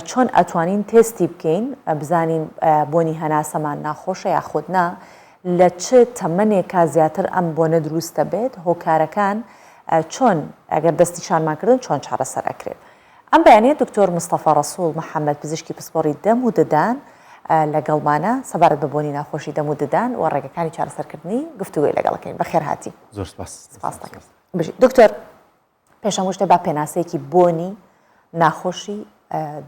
چۆن ئەتوانین تێستی بکەین بزانین بۆنی هەناسەمان ناخۆشە یاخود نا، لە چ تەمەنێکا زیاتر ئەم بۆنە دروست دەبێت، هۆکارەکان چۆن ئەگەر دەستنیشانمان کردن چۆن چارەسەر ئەکرێت. ئەم بەیانیە دکتۆر مستەفا ڕەسوڵ محەمەد پزیشکی پسپۆڕی دەم و ددان لەگەڵمانە سەبارەت بە بۆنی ناخۆشی دەم و ددان و ڕێگەکانی چارەسەرکردنی گفتوگۆی لەگەڵ ئەکەین. بەخێرهاتی. زۆر سپاس. سپاس دەکەم. بژی. دکتۆر پێش هەموو شتێ با پێناسەیەکی بۆنی ناخۆشی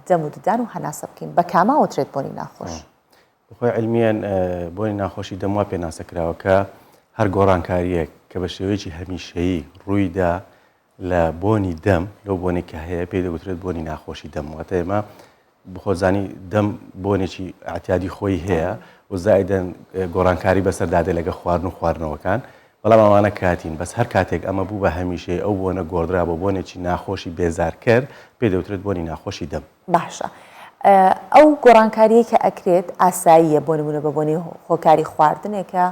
دەم و ددان و هەناسە بکەین. بە کاما وترێت بۆنی ناخۆش؟ بەخۆی عیلمیەن بۆنی ناخۆشی دەم وا پێناسە کراوە کە هەر گۆڕانکارییەک کە بە شێوەیەکی هەمیشەیی ڕوویدا لە بۆنی دەم، لەو بۆنەی کە هەیە پێی دەگوترێت بۆنی ناخۆشی دەم، واتە ئێمە بخۆزانی دەم بۆنێکی ئەعتیادی خۆی هەیە و زائیدەن گۆڕانکاری بەسەردا دێ لەگە خواردن و خواردنەوەکان، بەڵام ئەوانە کاتین، بەس هەر کاتێک ئەمە بوو بە هەمیشەی ئەو بۆنە گۆڕدرا بۆ بۆنێکی ناخۆشی بێزارکەر پێی دەوترێت بۆنی ناخۆشی دەم. باشە ئەو گۆڕانکاریەی کە ئەکرێت ئاساییە بۆ نمونە بە بۆنەی هۆکاری خواردنێکە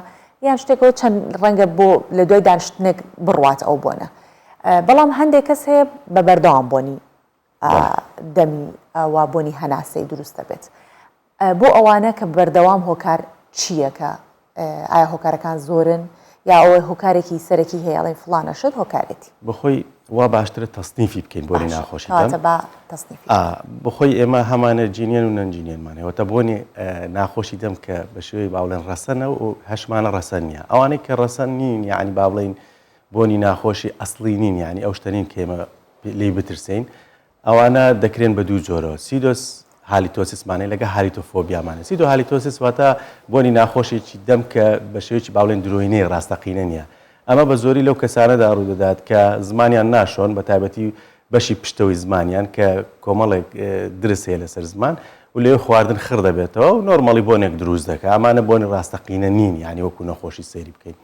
یان شتێکەوە چەند ڕەنگە بۆ لە دوای دانیشتنێک بڕوات ئەو بۆنە بەڵام هەندێک کەس هەیە بە بەردەوام بۆنی دەمی وا بۆنی هەناسەی دروست دەبێت بۆ ئەوانە کە بەردەوام هۆکار چییە کە ئایا هۆکارەکان زۆرن یا ئەوەی هۆکارێکی سەرەکی هەیە ئەڵێن فڵانە شت هۆکارێتی؟ بەخۆی وا باشترە تەسنیفی بکەین بۆنی باشە ناخۆشی دەم. کەواتە با تەسنیفی ئا بکەین. بەخۆی ئێمە هەمانە جینیەن و نەن جینیەنمان هەیە واتە بۆنی ناخۆشی دەم کە بە شێوەی با بڵێن ڕەسەنە و هەشمانە ڕەسەن نییە ئەوانەی کە ڕەسەن نین یانی با بڵێین بۆنی ناخۆشی ئەسڵی نین یانی ئەو شتە نین کە ئێمە لێی بترسێین ئەوانە دەکرێن بە دوو جۆرەوە، pseudo halitosis مان هەیە لەگەڵ halitophobia مان هەیە. pseudo halitosis واتە بۆنی ناخۆشێکی دەم کە بە شێوەیەکی با بڵێین درۆینەی ڕاستەقینە نییە. ئەمە بە زۆری لەو کەسانەدا ڕوودەدات کە زمانیان ناشۆن، بە تایبەتی بەشی پشتەوەی زمانیان کە کۆمەڵێک درز هەیە لەسەر زمان و لەوێ خواردن خڕ دەبێتەوە و normally بۆنێک دروست دەکات. ئەمانە بۆنی ڕاستەقینە نین یانی وەکو نەخۆشی سەیری بکەین.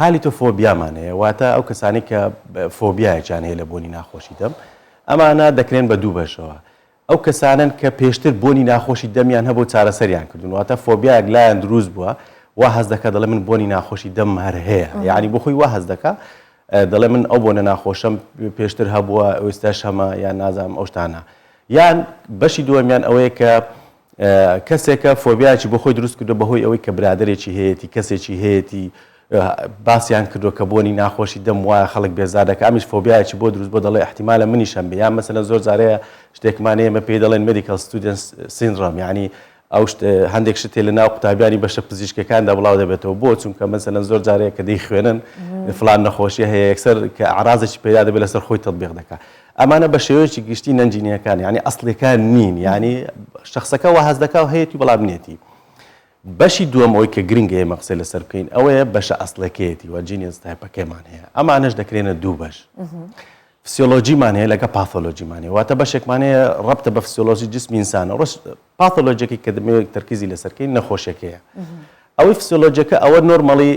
halitophobia مان هەیە واتە ئەو کەسانەی کە فۆبیایەکیان هەیە لە بۆنی ناخۆشی دەم ئەمانە دەکرێن بە دوو بەشەوە ئەو کەسانەن کە پێشتر بۆنی ناخۆشی دەمیان هەبوو چارەسەریان کردوون واتە فۆبیایەک لایان دروست بووە وا هەست دەکات دەڵێ من بۆنی ناخۆشی دەمم هەر هەیە یعنی بۆ خۆی وا هەست دەکا دەڵێ من ئەو بۆنە ناخۆشەم پێشتر هەبووە ئێستاش هەمە یان نازانم ئەو شتانە یان بەشی دووەمیان ئەوەیە کە کەسێکە فۆبیایەکی بۆ خۆی دروست کردووە بەهۆی ئەوەی کە برادەرێکی هەیەتی کەسێکی هەیەتی. باسیان کردووە کە بۆنی ناخۆشی دەم وایە خەڵک بێزار دەکا ئەمیش فۆبیایەکی بۆ دروست بۆ دەڵێ احتیمالە منیش هەم بێ یان مەسەلەن زۆر جارەیە شتێکمان هەیە ئێمە پێی دەڵێن medical student syndrome یعنی ئەو شت هەندێک شت لە ناو قوتابیانی بەشە پزیشکەکاندا بڵاو دەبێتەوە بۆ چونکە مەسەلەن زۆر جارەیە کە دەیخوێنن فلان نەخۆشی هەیە یەکسەر کە ئەعرازێکی پەیدا دەبێت لەسەر خۆی تەتبیق دەکات ئەمانە بە شێوەیەکی گشتی نەنجینیەکان یعنی ئەسڵیەکان نین یعنی شخصەکە وا هەست دەکا و هەیەتی بەڵام نیەتی بەشی دووەم ئەوەی کە گرنگە ئێمە قسەی لەسەر بکەین ئەوەیە بەشە ئەسڵەکەیەتی و genius type ەکەیمان هەیە ئەمانەش دەکرێنە دوو بەش فسیۆلۆجیمان هەیە لەگە پاتۆلۆجیمان هەیە واتە بەشێکمان هەیە ڕەبتە بە فسیۆلۆجی جسمی ئینسانە ڕۆژ پاتۆلۆجیەکەی کە دەمەوێت تەرکیزی لەسەر کەین نەخۆشیەکەیە ئەوەی فسیۆلۆجیەکە ئەوە normally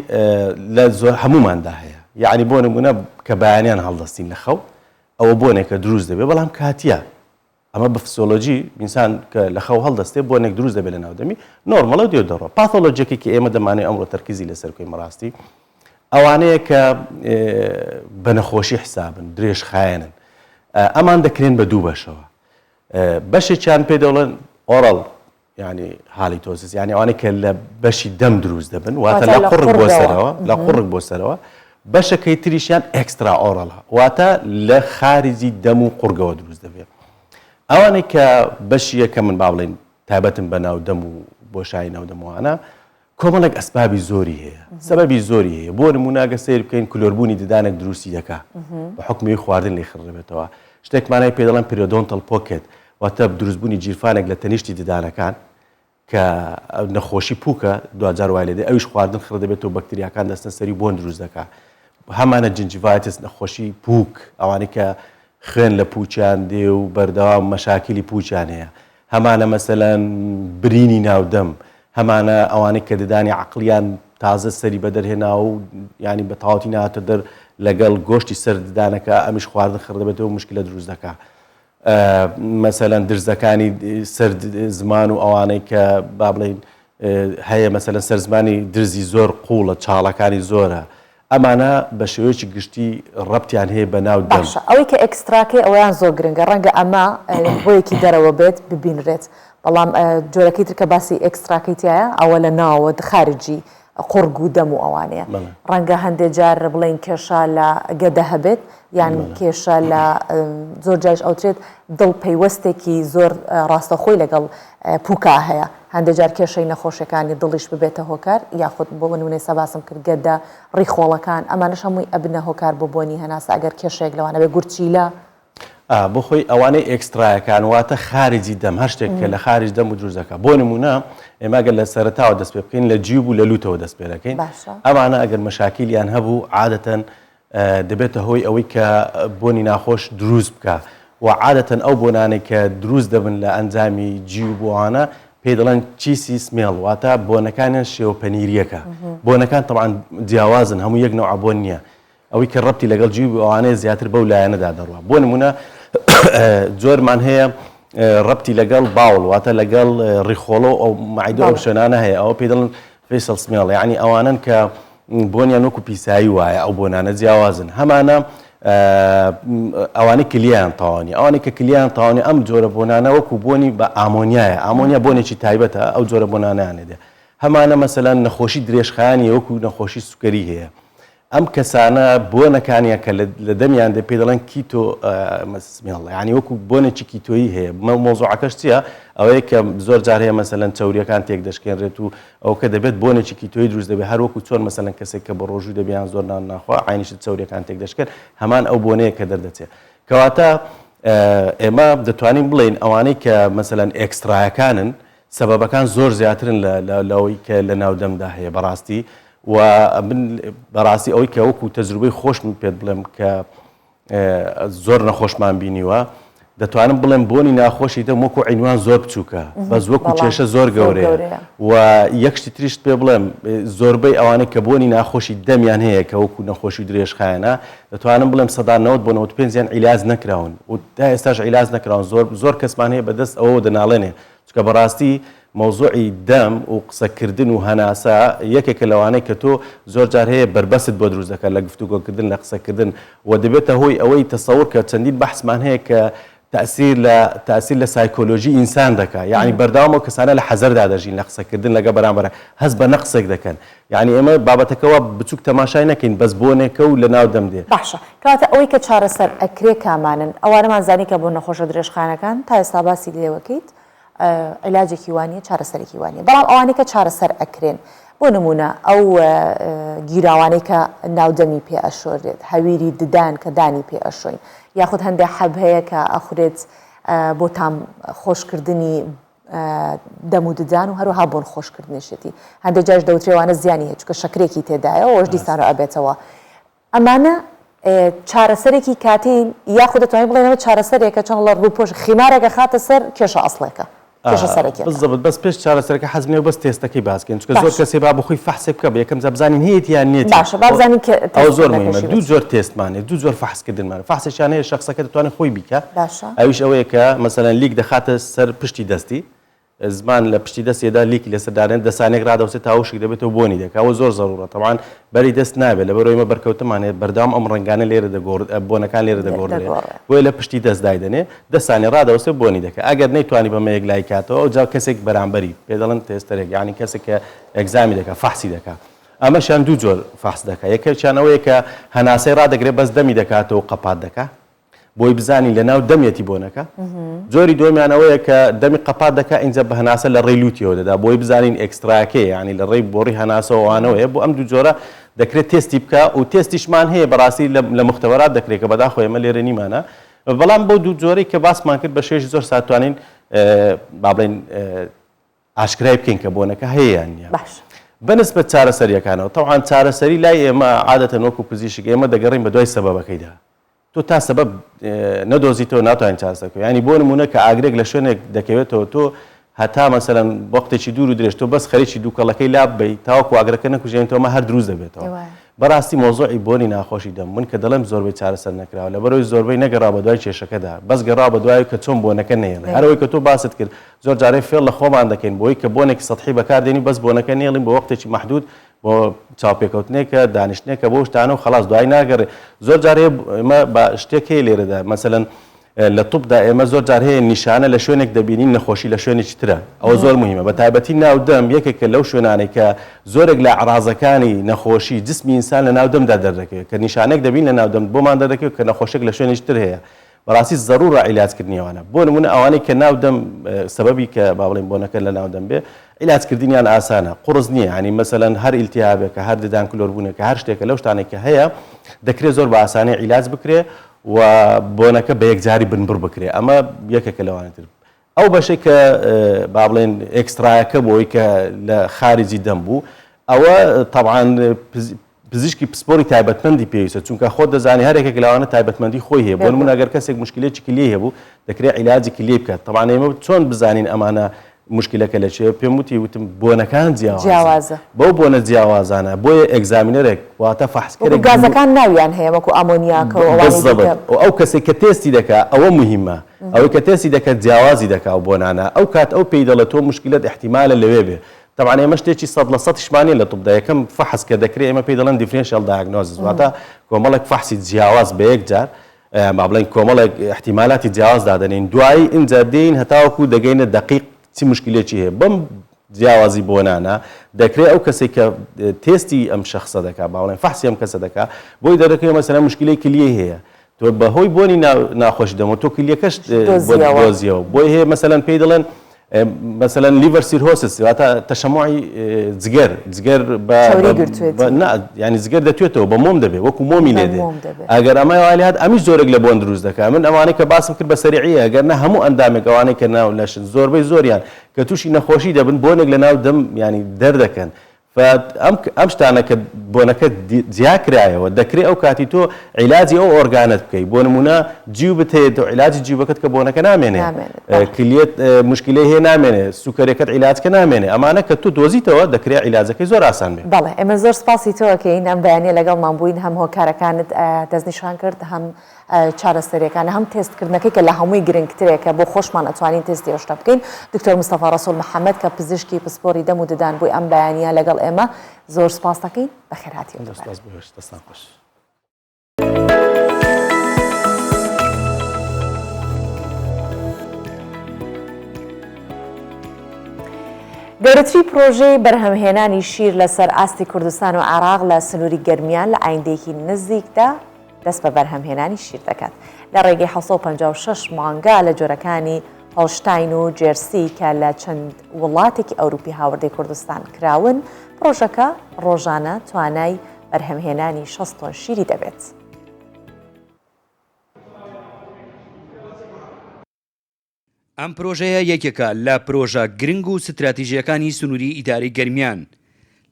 لە زۆر هەمووماندا هەیە یعنی بۆ نمونە کە بەیانیان هەڵدەستین لە خەو ئەوە بۆنێکە دروست دەبێت بەڵام کاتیە ئەمە بە فسیۆلۆجی ئینسان کە لە خەو هەڵدەستێ بۆنێک دروست دەبێت لە ناو دەمی normal ە و دێ و دەڕۆ. پاتۆلۆجیەکەی کە ئێمە دەمانەوێت ئەمڕۆ تەرکیزی لەسەر بکەین بەڕاستی ئەوانەیە کە بە نەخۆشی حسابن درێژخایەنن ئەمان دەکرێن بە دوو بەشەوە بەشێکیان پێ دەڵێن oral یانی halitosis یانی ئەوانەی کە لە بەشی دەم دروست دەبن واتە لە قوڕگ بۆ سەرەوە لە قوڕگ بۆ سەرەوە بەشەکەی تریشیان extra oral ە واتە لە خارجی دەم و قوڕگەوە دروست دەبێت ئەوانەی کە بەشی یەکە من با بڵێین تایبەتن بە ناو دەم و بۆشایی ناو دەموانە کۆمەڵێک ئەسبابی زۆری هەیە سەبەبی زۆری هەیە بۆ نموونە گەر سەیر بکەین کلۆربوونی ددانێک دروستی دەکا بە حوکمی خواردن لێی خڕ دەبێتەوە شتێکمان هەیە پێی دەڵێن periodontal pocket واتە دروستبوونی جیرفانێک لە تەنیشتی ددانەکان کە نەخۆشی پوکە دواجار وای لێدێ ئەویش خواردن خڕ دەبێتەوە بەکتریاکان دەستە سەری بۆن دروست دەکا هەمانە gingivitis نەخۆشی پوک ئەوانەی کە خوێن لە پوچیان دێ و بەردەوام مەشاکیلی پوچیان هەیە هەمانە مەسەلەن برینی ناو دەم، هەمانە ئەوانەی کە ددانی عەقڵیان تازە سەری بەدەر هێناوە و یانی بە تەواوەتی نەهاتە دەر لەگەڵ گۆشتی سەر ددانەکە ئەمیش خواردن خڕ دەبێتەوە موشکیلە دروست دەکا. مەسەلەن درزەکانی سەر زمان و ئەوانەی کە با بڵێین هەیە مەسەلەن سەر زمانی درزی زۆر قووڵە چاڵەکانی زۆرە ئەمانە بە شێوەیەکی گشتی ڕەبتیان هەیە بە ناو دەم. باشە ئەوەی کە extra کەی ئەوەیان زۆر گرنگە ڕەنگە ئەمە بۆیەکی دەرەوە بێت ببینرێت بەڵام جۆرەکەی تر کە باسی extra کەی تایە ئەوە لە ناوەوە خارجی قوڕگ و دەم و ئەوانەیە ڕەنگە هەندێ جار بڵێین کێشە لە گەدە هەبێت یان کێشە لە زۆر جاریش ئەوترێت دڵ پەیوەستێکی زۆر ڕاستەخۆی لەگەڵ پوکا هەیە هەندێ جار کێشەی نەخۆشیەکانی دڵیش ببێتە هۆکار یاخود بۆ نمونە ئێستا باسم کرد گەدە، ڕیخۆڵەکان ئەمانەش هەمووی ئەبنە هۆکار بۆ بۆنی هەناسە ئەگەر کێشەیەک لەوانە بێت گورچیلە. ئا بۆ خۆی ئەوانەی extra یەکان واتە خارجی دەم هەر شتێک کە لە خارج دەم و دروست دەکات بۆ نمونە ئێمە ئەگەر لە سەرەتاوە دەست پێ بکەین لە جیوب و لە لوتەوە دەست پێ دەکەین ئەمانە ئەگەر مەشاکیلیان هەبوو عادەتەن دەبێتە هۆی ئەوەی کە بۆنی ناخۆش دروست بکا و عادەتەن ئەو بۆنانەی کە دروست دەبن لە ئەنجامی جیوب و ئەوانە پێی دەڵێن cheesy smell واتە بۆنەکانیان شێوە پەنیریەکە بۆنەکان تەبعەن جیاوازن هەموو یەک نەوعە بۆن نییە ئەوەی کە ڕەبتی لەگەڵ جیوب و ئەوانەیە زیاتر بەو لایەنەدا دەڕوا بۆ نمونە جۆرمان هەیە ڕەبتی لەگەڵ bowel واتە لەگەڵ ڕیخۆڵە و ئەو مەعیدە ئەو شوێنانە هەیە ئەوە پێی دەڵێن fecal smell یعنی ئەوانەن کە بۆنیان وەکو پیسایی وایە ئەو بۆنانە جیاوازن هەمانە ئەوانەی کلیان تاوانی ئەوانەی کە کلیان تاوانی ئەم جۆرە بۆنانە وەکو بۆنی بە ئامۆنیایە ئامۆنیا بۆنێکی تایبەتە ئەو جۆرە بۆنانیان لێدێ هەمانە مەسەلەن نەخۆشی درێژخایەنی وەکو نەخۆشی سوکەری هەیە ئەم کەسانە بۆنەکانیان کە لە دەمیان دێ پێی دەڵێن keto smell یانی وەکو بۆنێکی کیتۆیی هەیە مەوزوعەکەش چییە ئەوەیە کە زۆر جار هەیە مەسەلەن چەوریەکان تێک دەشکێنرێت و ئەو کە دەبێت بۆنێکی کیتۆیی دروست دەبێت هەر وەکو چۆن مەسەلەن کەسێک کە بە ڕۆژوو دەبێت یان زۆر نان ناخوا عەینیشت چەوریەکان تێک دەشکێن هەمان ئەو بۆنەیە کە دەردەچێت کەواتە ئێمە دەتوانین بڵێین ئەوانەی کە مەسەلەن extra یەکانن سەبەبەکان زۆر زیاترن لەوەی کە لە ناو دەمدا هەیە بەڕاستی و من بەڕاستی ئەوەی کە وەکو تەجروبەی خۆشم پێت بڵێم کە زۆر نەخۆشمان بینیوە دەتوانم بڵێم بۆنی ناخۆشی دەم وەکو عینوان زۆر بچووکە بەس وەکو کێشە زۆر گەورەیە و یەک شتی تریشت پێ بڵێم زۆربەی ئەوانەی کە بۆنی ناخۆشی دەمیان هەیە کە وەکو نەخۆشی درێژخایەنە دەتوانم بڵێم 90 بۆ 95 یان عیلاج نەکراون و تا ئێستاش عیلاج نەکراون زۆر زۆر کەسمان هەیە بەدەست ئەوەوە دەناڵێنێ چونکە بەڕاستی مەوزوعی دەم و قسەکردن و هەناسە یەکێکە لەوانەی کە تۆ زۆر جار هەیە بەربەستت بۆ دروست دەکات لە گفتوگۆکردن لە قسەکردن و دەبێتە هۆی ئەوەی تەسەور کە چەندین بەحسمان هەیە کە. تەئسیر لە تەئسیر لە سایکۆلۆژی ئینسان دەکا یەعنی بەردەوام ئەو کەسانە لە حەزەردا دەژین لە قسەکردن لەگە بەرامبەر هەست بە نەقسێک دەکەن یەعنی ئێمە بابەتەکە وا بچوک تەماشای نەکەین بەس بۆنێکە و لە ناو دەم دێ. باشە کەواتە ئەوەی کە چارەسەر ئەکرێ کامانن؟ ئەوانەمان زانی کە بۆ نەخۆشە درێژخایەنەکان تا ئێستا باسی لێوەکەیت عیلاجێکی وا نییە چارەسەرێکی وا نییە بەڵام ئەوانەی کە چارەسەر ئەکرێن بۆ نمونە ئەو گیراوانەی کە ناودەمی پێ ئەشۆرێت هەویری ددان کە دانی پێ ئەشۆین یاخود هەندێک حەب هەیە کە ئەخورێت بۆ تام خۆشکردنی دەم و ددان و هەروەها بۆن خۆشکردنیشێتی هەندێک جاش دەوترێوانە زیانی هەیە چونکە شەکرێکی تێدایە ئەوەش دیسانەوە ئەبێتەوە ئەمانە چارەسەرێکی کاتین یاخود دەتوانین بڵێین ئەمە چارەسەرێکە چۆن ئەڵێ ڕووپۆش خیمارێک ئەخاتە سەر کێشە ئەسڵێکە کێشە سەرەکیەکە. بالضبط بەس پێش چارەسەرەکە حەزم لێیە بەس تێستەکەی باس کەین چونکە زۆر باشە. کەس هەیە با بۆخۆی فەحسێک بکا بە یەکەم جار بزانین هەیەتی یان نیەتی باشە با بزانین کە ئەوە زۆر تێستکردنەکەشی مهمە بە دوو چی. جۆر تێستمان هەیە دوو جۆر فەحسکردنمان هەیە فەحسێکیان هەیە شەخسەکە دەتوانێت خۆی بیکا باشە. ئەویش ئەوەیە کە مەسەلەن لیک دەخاتە سەر پشتی دەستی زمان لە پشتی دەستێ دا لیکی لەسەر دانێن دەسانێک ڕادەوسێ تا وشک دەبێتەوە بۆنی دەکا ئەوە زۆر زەڕوڕە تەبعەن بەری دەست نابێت لەبەرئەوەی ئێمە بەرکەوتنمان هەیە بەردەوام ئەم ڕەنگانە لێرە دەگۆڕ بۆنەکان لێرە دەگۆڕدرێ بۆیە لە پشتی دەست دایدەنێ دە سانیە ڕادەوەستێ بۆنی دەکا ئەگەر نەیتوانی بەمە یەکلایی کاتەوە ئەوجا کەسێک بەرامبەری پێ دەڵێن tester ێک یانی کەسێک کە exam ی دەکا فەحسی دەکا ئەمەشیان دوو جۆر فەحس دەکا یەکێکیان ئەوەیە کە هەناسەی ڕادەگرێ بەس دەمی دەکاتەوە و قەپات دەکا بۆی بزانی لە ناو دەمیەتی بۆنەکە جۆری دووەمیان ئەوەیە کە دەمی قەپات دەکا ئینجا بە هەناسە لە ڕێی لوتیەوە دەدا بۆی بزانین ئێکستراکەیە یانی لە ڕێی بۆڕی هەناسەوە ئەوانەوەیە بۆ ئەم دوو جۆرە دەکرێت تێستی بکا و تێستیشمان هەیە بەڕاستی لە مختبەرات دەکرێت کە بەداخەوە ئێمە لێرە نیمانە بەڵام بەو دوو جۆرەی کە باسمان کرد بە شێوەیەکی زۆر ساد توانین با بڵێین ئاشکرای بکەین کە بۆنەکە هەیە یان نییە. باش. بەنسبەت چارەسەرییەکانەوە تەبعەن چارەسەری لای ئێمە عادەتەن وەکو پزیشک ئێمە دەگەڕێین بەدوای سەبەبەکەیدا تۆ تا سەبەب نەدۆزیتەوە ناتوانین چارەسەر بکەین یانی بۆ نموونە کە ئاگرێک لە شوێنێک دەکەوێتەوە تۆ هەتا مەسەلەن وەختێکی دوور و درێژ تۆ بەس خەریکی دووکەڵەکەی لاببەی تاوەکو ئاگرەکە نەکوژێنیتەوە ئەمە هەر دروست دەبێتەوە بەڕاستی مەوزوعی بۆنی ناخۆشی دەم من کە دەڵێم زۆربەی چارەسەر نەکراوە لەبەرئەوەی زۆربەی نەگەڕاوە بەدوای کێشەکەدا بەس گەڕاوە بەدوای کە چۆن بۆنەکە نەیەڵێ هەر ئەوەی کە تۆ باست کرد زۆر جارێ فێڵ لە خۆمان دەکەین بۆی کە بۆنێکی سەتحی بەکار دێنین بەس بۆنەکە نێڵین بۆ وەختێکی مەحدود بۆ چاوپێکەوتنێکە دانیشتنێکە بۆ شتانە و خەڵاس دوای ناگەڕێ زۆر جار هەیە ئێمە بە شتێک هەیە لێرەدا مەسەلەن لە طبدا ئێمە زۆر جار هەیە نیشانە لە شوێنێک دەبینین نەخۆشی لە شوێنێکی ترە ئەوە زۆر مهمە بە تایبەتی ناو دەم یەکێکە لەو شوێنانەی کە زۆرێک لە ئەعرازەکانی نەخۆشی جسمی ئینسان لە ناو دەمدا دەردەکەوێت کە نیشانێک دەبین لە ناو دەم بۆمان دەردەکەوێت کە نەخۆشێک لە شوێنێکی تر هەیە بەڕاستی زەرورە عیلاج کردنی ئەوانە بۆ نمونە ئەوانەی کە ناو دەم سەبەبی کە با بڵێین بۆنەکە لە ناو دەم بێ عیلاج کردنیان ئاسانە قوڕس نییە یانی مەسەلەن هەر ئیلتیهابێکە هەر ددان کلۆر بوونێکە هەر شتێکە لەو شتانەی کە هەیە دەکرێت زۆر بە ئاسانی عیلاج بکرێ و بۆنەکە بە یەکجاری بنبڕ بکرێ ئەمە یەکێکە لەوانە تر ئەو بەشەی کە با بڵێن ئێکسترایەکە بۆی کە لە خارجی دەم بوو ئەوە تەبعەن پزیشکی پسپۆری تایبەتمەندی پێویستە چونکە خۆت دەزانی هەر یەکێک لەوانە تایبەتمەندی خۆی هەیە بۆ نمونە ئەگەر کەسێک مشکلێکی کلیەی هەبوو دەکرێت عیلاجی کلیەی بکات تەبعەن ئێمە چۆن بزانین ئەمانە مشکلەکە لە چیە پێم وتی وتم بۆنەکان جیاوازە بەو بۆنە جیاوازانە بۆیە examiner ێک واتە فەحسکەرێک گازەکان ناویان هەیە وەکو ئامۆنیاکە و ئەوانەی دیکە بالضبط ئەو کەسێک کە تێستی دەکا ئەوە مهمە ئەوەی کە تێستی دەکات جیاوازی دەکا و بۆنانە ئەو کات ئەو پێی دەڵێ تۆ مشکلەت ئیحتیمالە لەوێ بێ تەبعەن ئێمە شتێکی سەد لە سەدیشمان نیە لە طبدا یەکەم فەحس کە دەکرێ ئێمە پێی دەڵێن differential diagnosis واتە کۆمەڵێک فەحسی جیاواز بە یەک جار با بڵێین کۆمەڵێک ئیحتیمالاتی جیاواز دادەنێین دوایی ئینجا دێین هەتاوەکو دەگەینە دەقیق چی مشکلێکی هەیە بەم جیاوازی بۆنانە دەکرێ ئەو کەسێک کە تێستی ئەم شخصە دەکا با بڵێن فەحسی ئەم کەسە دەکا بۆی دەرەکەوێ مەسەلەن مشکلەی کلیەی هەیە تۆ بەهۆی بۆنی ناخۆشی دەمەوە تۆ کلیەکەشت دۆزیەوە بۆی هەیە مەسەلەن پێی دەڵێن مەسەلەن liver cirrhosis واتە تەشەموعی جگەر جگەر بە ینی جگەر دەتوێتەوە بە مۆم دەبێ وەکو مۆمی لێ دێ ئەگەر ئەمە وای لێهات ئەمیش زۆرێک لە بۆن دروست دەکات من ئەوانەی کە باسم کرد بە سەریعیە ئەگەر نە هەموو ئەندامێک ئەوانەی کە ناو لەشن زۆربەی زۆریان کە تووشی نەخۆشی دەبن بۆنێک لە ناو دەم ینی دەردەکەن ئەم ئەم شتانە کە بۆنەکە جیا کرایەوە دەکرێ ئەو کاتی تۆ عیلاجی ئەو ئۆرگانەت بکەی بۆ نمونە جیوبت هەیە تۆ عیلاجی جیوبەکەت کە بۆنەکە نامێنێ کلیەت مشکلەی هەیە نامێنێ سوکەرەکەت عیلاج کە نامێنێ ئەمانە کە تۆ دۆزیتەوە دەکرێ عیلاجەکەی زۆر ئاسان بێ. بەڵێ ئێمە زۆر سپاسی تۆ ئەکەین ئەم بەیانیە لەگەڵمان بووین هەم هۆکارەکانت دەستنیشان کرد هەم چارەسەریەکان هەم تێست کردنەکەی کە لە هەمووی گرنگترە کە بۆ خۆشمان ئەتوانین تێستی ئەو شتە بکەین دکتۆر مستەفا ڕەسوڵ محەمەد کە پزیشکی پسپۆری دەم و ددان بووی ئەم بەیانیە لەگەڵ ئێمە زۆر سپاست دەکەین بەخێرهاتیەوە زۆر سپاس بۆ ئێوەش دەستان خۆش. گەورەتری پرۆژەی بەرهەمهێنانی شیر لەسەر ئاستی کوردستان و عێراق لە سنووری گەرمیان لە ئایندەیەکی نزیکدا دەست بە بەرهەمهێنانی شیر دەکات لە ڕێگەی 756 مانگا لە جۆرەکانی هۆڵشتاین و جێرسی کە لە چەند وڵاتێکی ئەوروپی هاوردەی کوردستان کراون، پڕۆژەکە ڕۆژانە توانای بەرهەمهێنانی 60 تۆن شیری دەبێت. ئەم پرۆژەیە یەکێکە لە پرۆژە گرنگ و ستراتیژییەکانی سنووری ئیدارەی گەرمیان،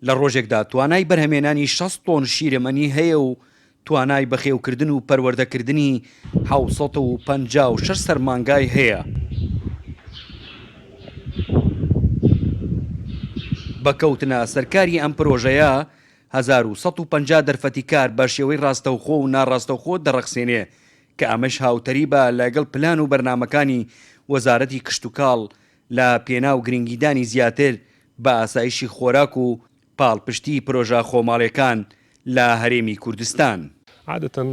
لە ڕۆژێکدا توانای بەرهەمێنانی 60 تۆن شیرەمەنی هەیە و توانای بەخێوکردن و پەروەردەکردنی 756 سەر مانگای هەیە. بە کەوتنە سەرکاری ئەم پرۆژەیە 1150 دەرفەتی کار بە شێوەی ڕاستەوخۆ و ناڕاستەوخۆ دەڕەخسێنێ کە ئەمەش هاوتەریبە لەگەڵ پلان و بەرنامەکانی وەزارەتی کشتوکاڵ لە پێناو گرنگیدانی زیاتر بە ئاسایشی خۆراک و پاڵپشتی پرۆژە خۆماڵیەکان لە هەرێمی کوردستان. عادەتەن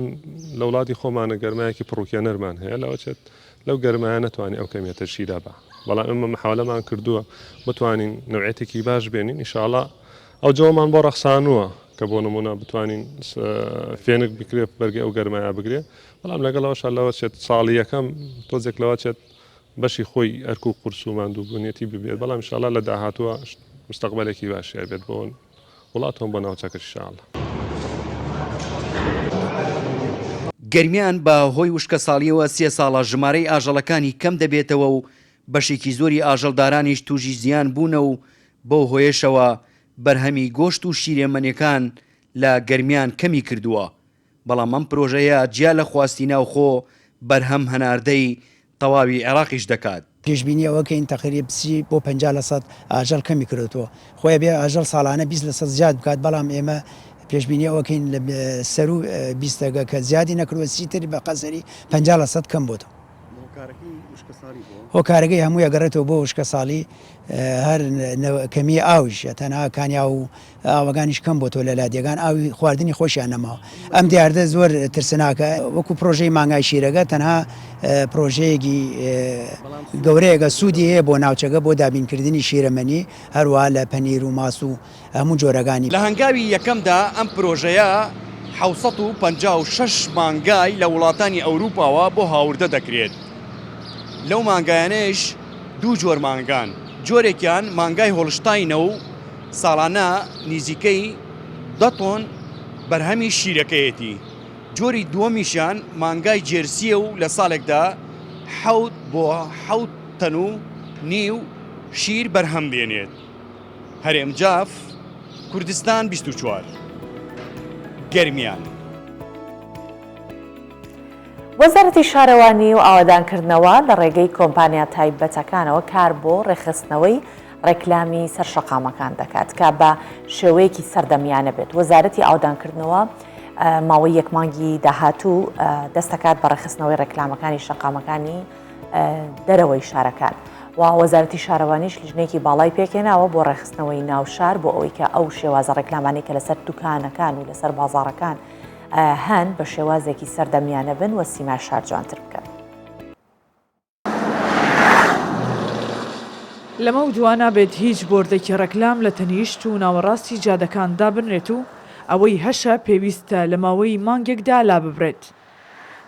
لە وڵاتی خۆمانە گەرمایەکی پڕوکێنەرمان هەیە لەوەچێت لەو گەرمایە نەتوانی ئەو کەمیەتە شیرە با بەڵام ئێمە محاولەمان کردووە بتوانین نەوعێتێکی باش بێنین ئیشاڵا ئەو جەوەمان بۆ ڕەخسانووە کە بۆ نمونە بتوانین فێنک بکرێت بەرگەی ئەو گەرمایە بگرێ بەڵام لەگەڵ ئەوەشا لەوە چێت ساڵی یەکەم تۆزێک لەوە چێت بەشی خۆی ئەرک و قورس و ماندووبوونیەتی ببێت بەڵام ئیشاڵا لە داهاتووە مستەقبەلێکی باشی ئەبێت بۆ وڵات و بۆ ناوچەکەش ئیشاڵا. گەرمیان بە هۆی وشکەساڵییەوە سێ ساڵە ژمارەی ئاژەڵەکانی کەم دەبێتەوە و بەشێکی زۆری ئاژەڵدارانیش تووشی زیان بوونە و بەو هۆیەشەوە بەرهەمی گۆشت و شیرەمەنیەکان لە گەرمیان کەمی کردووە، بەڵام ئەم پرۆژەیە جیا لە خواستی ناوخۆ بەرهەم هەناردەی تەواوی عێراقیش دەکات. پێشبینی ئەوە کەین تەقریب 30 بۆ 50 لە سەد ئاژەڵ کەمی کردۆتەوە. خۆی ئەبێ ئاژەڵ ساڵانە 20 لە سەد زیاد بکات، بەڵام ئێمە پێشبینی ئەوە کەین لە سەروو بیستەکە کە زیادی نەکردووە سی تر بە قەسری 50 لە سەد کەم بۆتەوە. هۆکارەکەی هەمووی ئەگەڕێتەوە بۆ وشکەساڵی هەر کەمی ئاویش تەنها کانیاو و ئاوەکانیش کەم بۆتەوە لە لادێکان ئاوی خواردنی خۆشیان نەماوە ئەم دیاردە زۆر ترسناکە وەکو پرۆژەی مانگای شیرەکە تەنها پرۆژەیەکی گەورەیەکە سوودی هەیە بۆ ناوچەکە بۆ دابینکردنی شیرەمەنی هەروە لە پەنیر و ماس و هەموو جۆرەکانی. لە هەنگاوی یەکەمدا ئەم پرۆژەیە 756 مانگای لە وڵاتانی ئەوروپاوە بۆ هاوردە دەکرێت، لەو مانگایانەیش دوو جۆر مانگان، جۆرێکیان مانگای هۆڵشتاینە و ساڵانە نیزیکەی دە تۆن بەرهەمی شیرەکەیەتی، جۆری دووەمیشیان مانگای جێرسییە و لە ساڵێکدا حەوت بۆ حەوت تەن و نیو شیر بەرهەم دێنێت. هەرێم جاف، کوردستان 24، گەرمیان. وەزارەتی شارەوانی و ئاوەدانکردنەوە لە ڕێگەی کۆمپانیا تایبەتەکانەوە کار بۆ ڕێکخستنەوەی ڕێکلامی سەر شەقامەکان دەکات کە بە شێوەیەکی سەردەمیانە بێت. وەزارەتی ئاوەدانکردنەوە ماوەی یەک مانگی داهاتوو دەستەکات بە ڕێکخستنەوەی ڕێکلامەکانی شەقامەکانی دەرەوەی شارەکان و وەزارەتی شارەوانیش لیژنەیەکی باڵای پێکهێناوە بۆ ڕێکخستنەوەی ناو شار بۆ ئەوەی کە ئەو شێوازە ڕێکلامانەی کە لەسەر دوکانەکان و لەسەر بازاڕەکان هەن بە شێوازێکی سەردەمیانە بن و سیمای شار جوانتر بکەن. لەمەودوا نابێت هیچ بۆردێکی ڕێکلام لە تەنیشت و ناوەڕاستی جادەکان دابنرێت و ئەوەی هەشە پێویستە لە ماوەی مانگێکدا لاببرێت.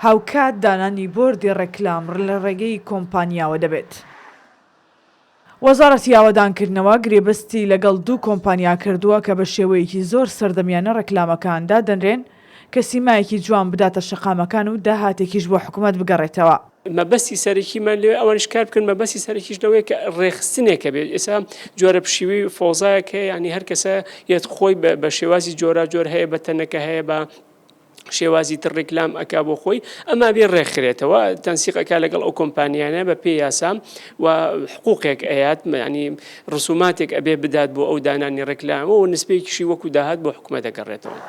هاوکات دانانی بۆردی ڕێکلام لە ڕێگەی کۆمپانیاوە دەبێت. وەزارەتی ئاوەدانکردنەوە گرێبەستی لەگەڵ دوو کۆمپانیا کردووە کە بە شێوەیەکی زۆر سەردەمیانە ڕێکلامەکان دادەنرێن کە سیمایەکی جوان بداتە شەقامەکان و داهاتێکیش بۆ حکومەت بگەڕێتەوە. مەبەستی سەرەکیمان لەوێ ئەوانیش کار بکەن مەبەستی سەرەکیش لەوەیە کە ڕێکخستنێک هەبێت ئێستا جۆرە پشیوی فۆزایەک هەیە یانی هەر کەسە یەت خۆی بە شێوازی جۆراجۆر هەیە بە تەنەکە هەیە بە شێوازی تر ڕیکلام ئەکا بۆ خۆی ئەما بێ ڕێکخرێتەوە تەنسیق ئەکا لەگەڵ ئەو کۆمپانیانە بە پێی یاسا و حقوقێک ئەیات ینی ڕسوماتێک ئەبێ بدات بۆ ئەو دانانی ڕێکلامە و نسبەیەکیشی وەکو داهات بۆ حکومەت ئەگەڕێتەوە.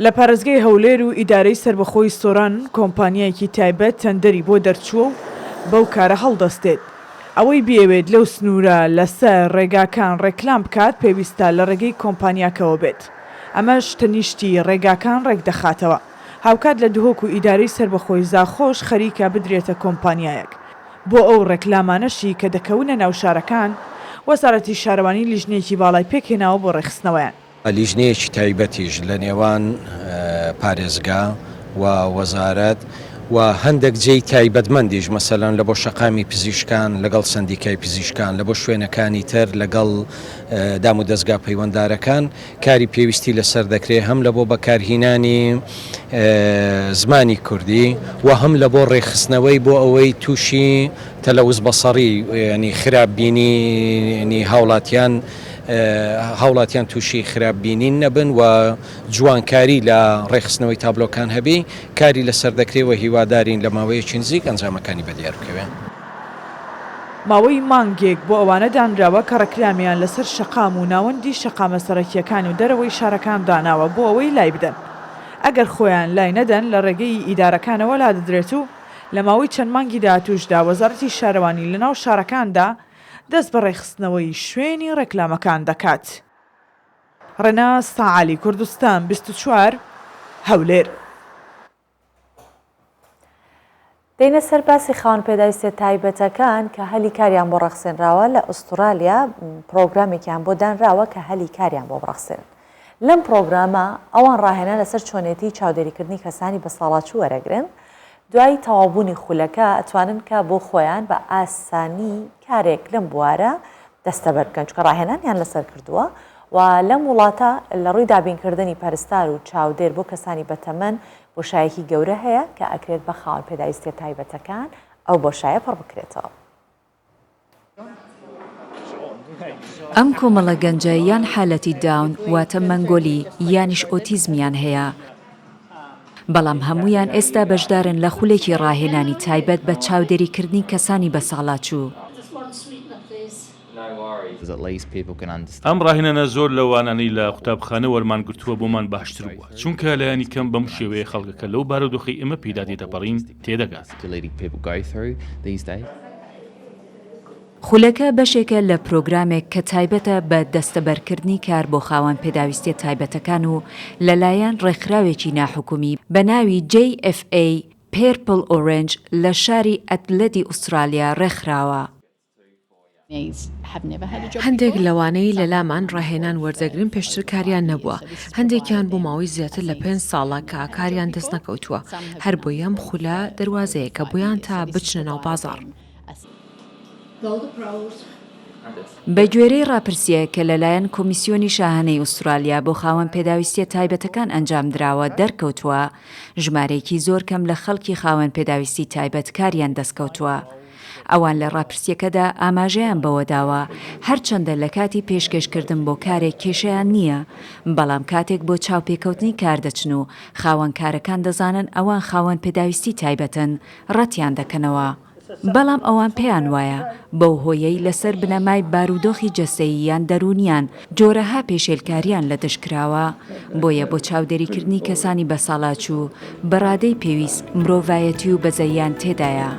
لە پارێزگای هەولێر و ئیدارەی سەربەخۆی سۆران کۆمپانیایەکی تایبەت تەندەری بۆ دەرچووە و بەو کارە هەڵدەستێت. ئەوەی بیەوێت لەو سنوورە لەسەر ڕێگاکان ڕێکلام بکات پێویستە لە ڕێگەی کۆمپانیاکەوە بێت. ئەمەش تەنیشتی ڕێگاکان ڕێکدەخاتەوە. هاوکات لە دهۆک و ئیدارەی سەربەخۆی زاخۆش خەریکە بدرێتە کۆمپانیایەک. بۆ ئەو ڕێکلامانەشی کە دەکەونە ناو شارەکان، وەزارەتی شارەوانی لیژنەیەکی باڵای پێکهێناوە بۆ ڕێکخستنەوەیان. لیژنەیەکی تایبەتیش لە نێوان پارێزگا و وەزارەت و هەندێک جێی تایبەتمەندیش مەسەلەن لە بۆ شەقامی پزیشکان لەگەڵ سەندیکای پزیشکان لە بۆ شوێنەکانی تر لەگەڵ دام و دەزگا پەیوەندارەکان کاری پێویستی لەسەر دەکرێ هەم لە بۆ بەکارهینانی زمانی کوردی و هەم لە بۆ ڕێکخستنەوەی بۆ ئەوەی تووشی تەلەوز بەسەڕی ینی خراپ بینینی هاوڵاتیان هاوڵاتیان تووشی خراپ بینین نەبن و جوانکاری لە ڕێکخستنەوەی تابلۆکان هەبی کاری لەسەر دەکرێ و هیوادارین لە ماوەیەکی نزیک ئەنجامەکانی بەدیار بکەوێ. ماوەی مانگێک بۆ ئەوانە دانراوە کە ڕێکلامیان لەسەر شەقام و ناوەندی شەقامە سەرەکییەکان و دەرەوەی شارەکان داناوە بۆ ئەوەی لایبدەن. ئەگەر خۆیان لای نەدەن لە ڕێگەی ئیدارەکانەوە لادەدرێت و لە ماوەی چەند مانگی داهاتووشدا وەزارەتی شارەوانی لەناو شارەکاندا دەست بە ڕێکخستنەوەی شوێنی ڕێکلامەکان دەکات. ڕێناس تاعەلی، کوردستان 24، هەولێر. دێینە سەر باسی خاوەن پێداویستیە تایبەتەکان کە هەلی کاریان بۆ ڕەخسێنراوە لە ئوسترالیا پرۆگرامێکیان بۆ دانراوە کە هەلی کاریان بۆ بڕەخسێنن لەم پرۆگرامە ئەوان ڕاهێنان لەسەر چۆنێتی چاودێریکردنی کەسانی بەساڵاچوو وەرەگرن دوای تەواوبوونی خولەکە ئەتوانن کە بۆ خۆیان بە ئاسانی کارێک لەم بوارە دەستەبەر بکەن چونکە ڕاهێنانیان لەسەر کردووە و لەم وڵاتە لە ڕووی دابینکردنی پەرستار و چاودێر بۆ کەسانی بەتەمەن بۆشایەکی گەورە هەیە کە ئەکرێت بە خاوەن پێداویستیە تایبەتەکان ئەو بۆشایە پڕ بکرێتەوە. ئەم کۆمەڵە گەنجە یان حالەتی داون واتە مەنگۆلی یانیش ئۆتیزمیان هەیە، بەڵام هەموویان ئێستا بەشدارن لە خولێکی ڕاهێنانی تایبەت بە چاودێریکردنی کەسانی بەساڵاچوو. ئەم ڕاهێنانە زۆر لەو وانانەی لە قوتابخانە وەرمان گرتووە بۆمان باشتر بووە، چونکە لایەنی کەم بەم شێوەیە خەڵکەکە لەو بارودۆخەی ئێمە پێیدا تێدەپەڕین تێدەگات. خولەکە بەشێکە لە پرۆگرامێک کە تایبەتە بە دەستەبەرکردنی کار بۆ خاوەن پێداویستیە تایبەتەکان و لەلایەن ڕێکخراوێکی ناحکومی بە ناوی JFA Purple Orange لە شاری ئەدلەدی ئوسترالیا ڕێکخراوە. هەندێک لەوانەی لەلامان ڕاهێنان وەردەگرن پێشتر کاریان نەبووە، هەندێکیان بۆ ماوەی زیاتر لە پێنج ساڵە کە کاریان دەستنەکەوتووە، هەربۆیە ئەم خولە دەروازەیەکە بۆیان تا بچنە ناو بازاڕ. بەگوێرەی ڕاپرسییەک کە لەلایەن کۆمیسیۆنی شاهانەی ئوسترالیا بۆ خاوەن پێداویستییە تایبەتەکان ئەنجامدراوە، دەرکەوتووە ژمارەیەکی زۆر کەم لە خەڵکی خاوەن پێداویستی تایبەت کاریان دەستکەوتووە. ئەوان لە ڕاپرسییەکەدا ئاماژەیان بەوەداوە، هەرچەندە لە کاتی پێشکێشکردن بۆ کارێک کێشەیان نییە، بەڵام کاتێک بۆ چاوپێکەوتنی کار دەچن و خاوەن کارەکان دەزانن ئەوان خاوەن پێداویستی تایبەتن، ڕەتیان دەکەنەوە. بەڵام ئەوان پێیان وایە بەو هۆیەی لەسەر بنەمای بارودۆخی جەستەیی یان دەروونیان جۆرەها پێشێلکارییان لە دژ کراوە، بۆیە بۆ چاودێریکردنی کەسانی بەساڵاچوو بە ڕادەی پێویست مرۆڤایەتی و بەزەییان تێدایە.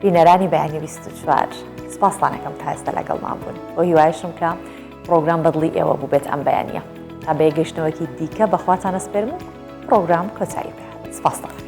بینەرانی بەیانی 24 سپاستان ئەکەم تا ئێستا لەگەڵمان بوون بۆ هیوایشم کە پرۆگرام بەدڵی ئێوە بووبێت ئەم بەیانە تا بەیەگەشتنەوەکی دیکە بەخواتان ئەسپێرم و پرۆگرام کۆتایی پێ سپاستان.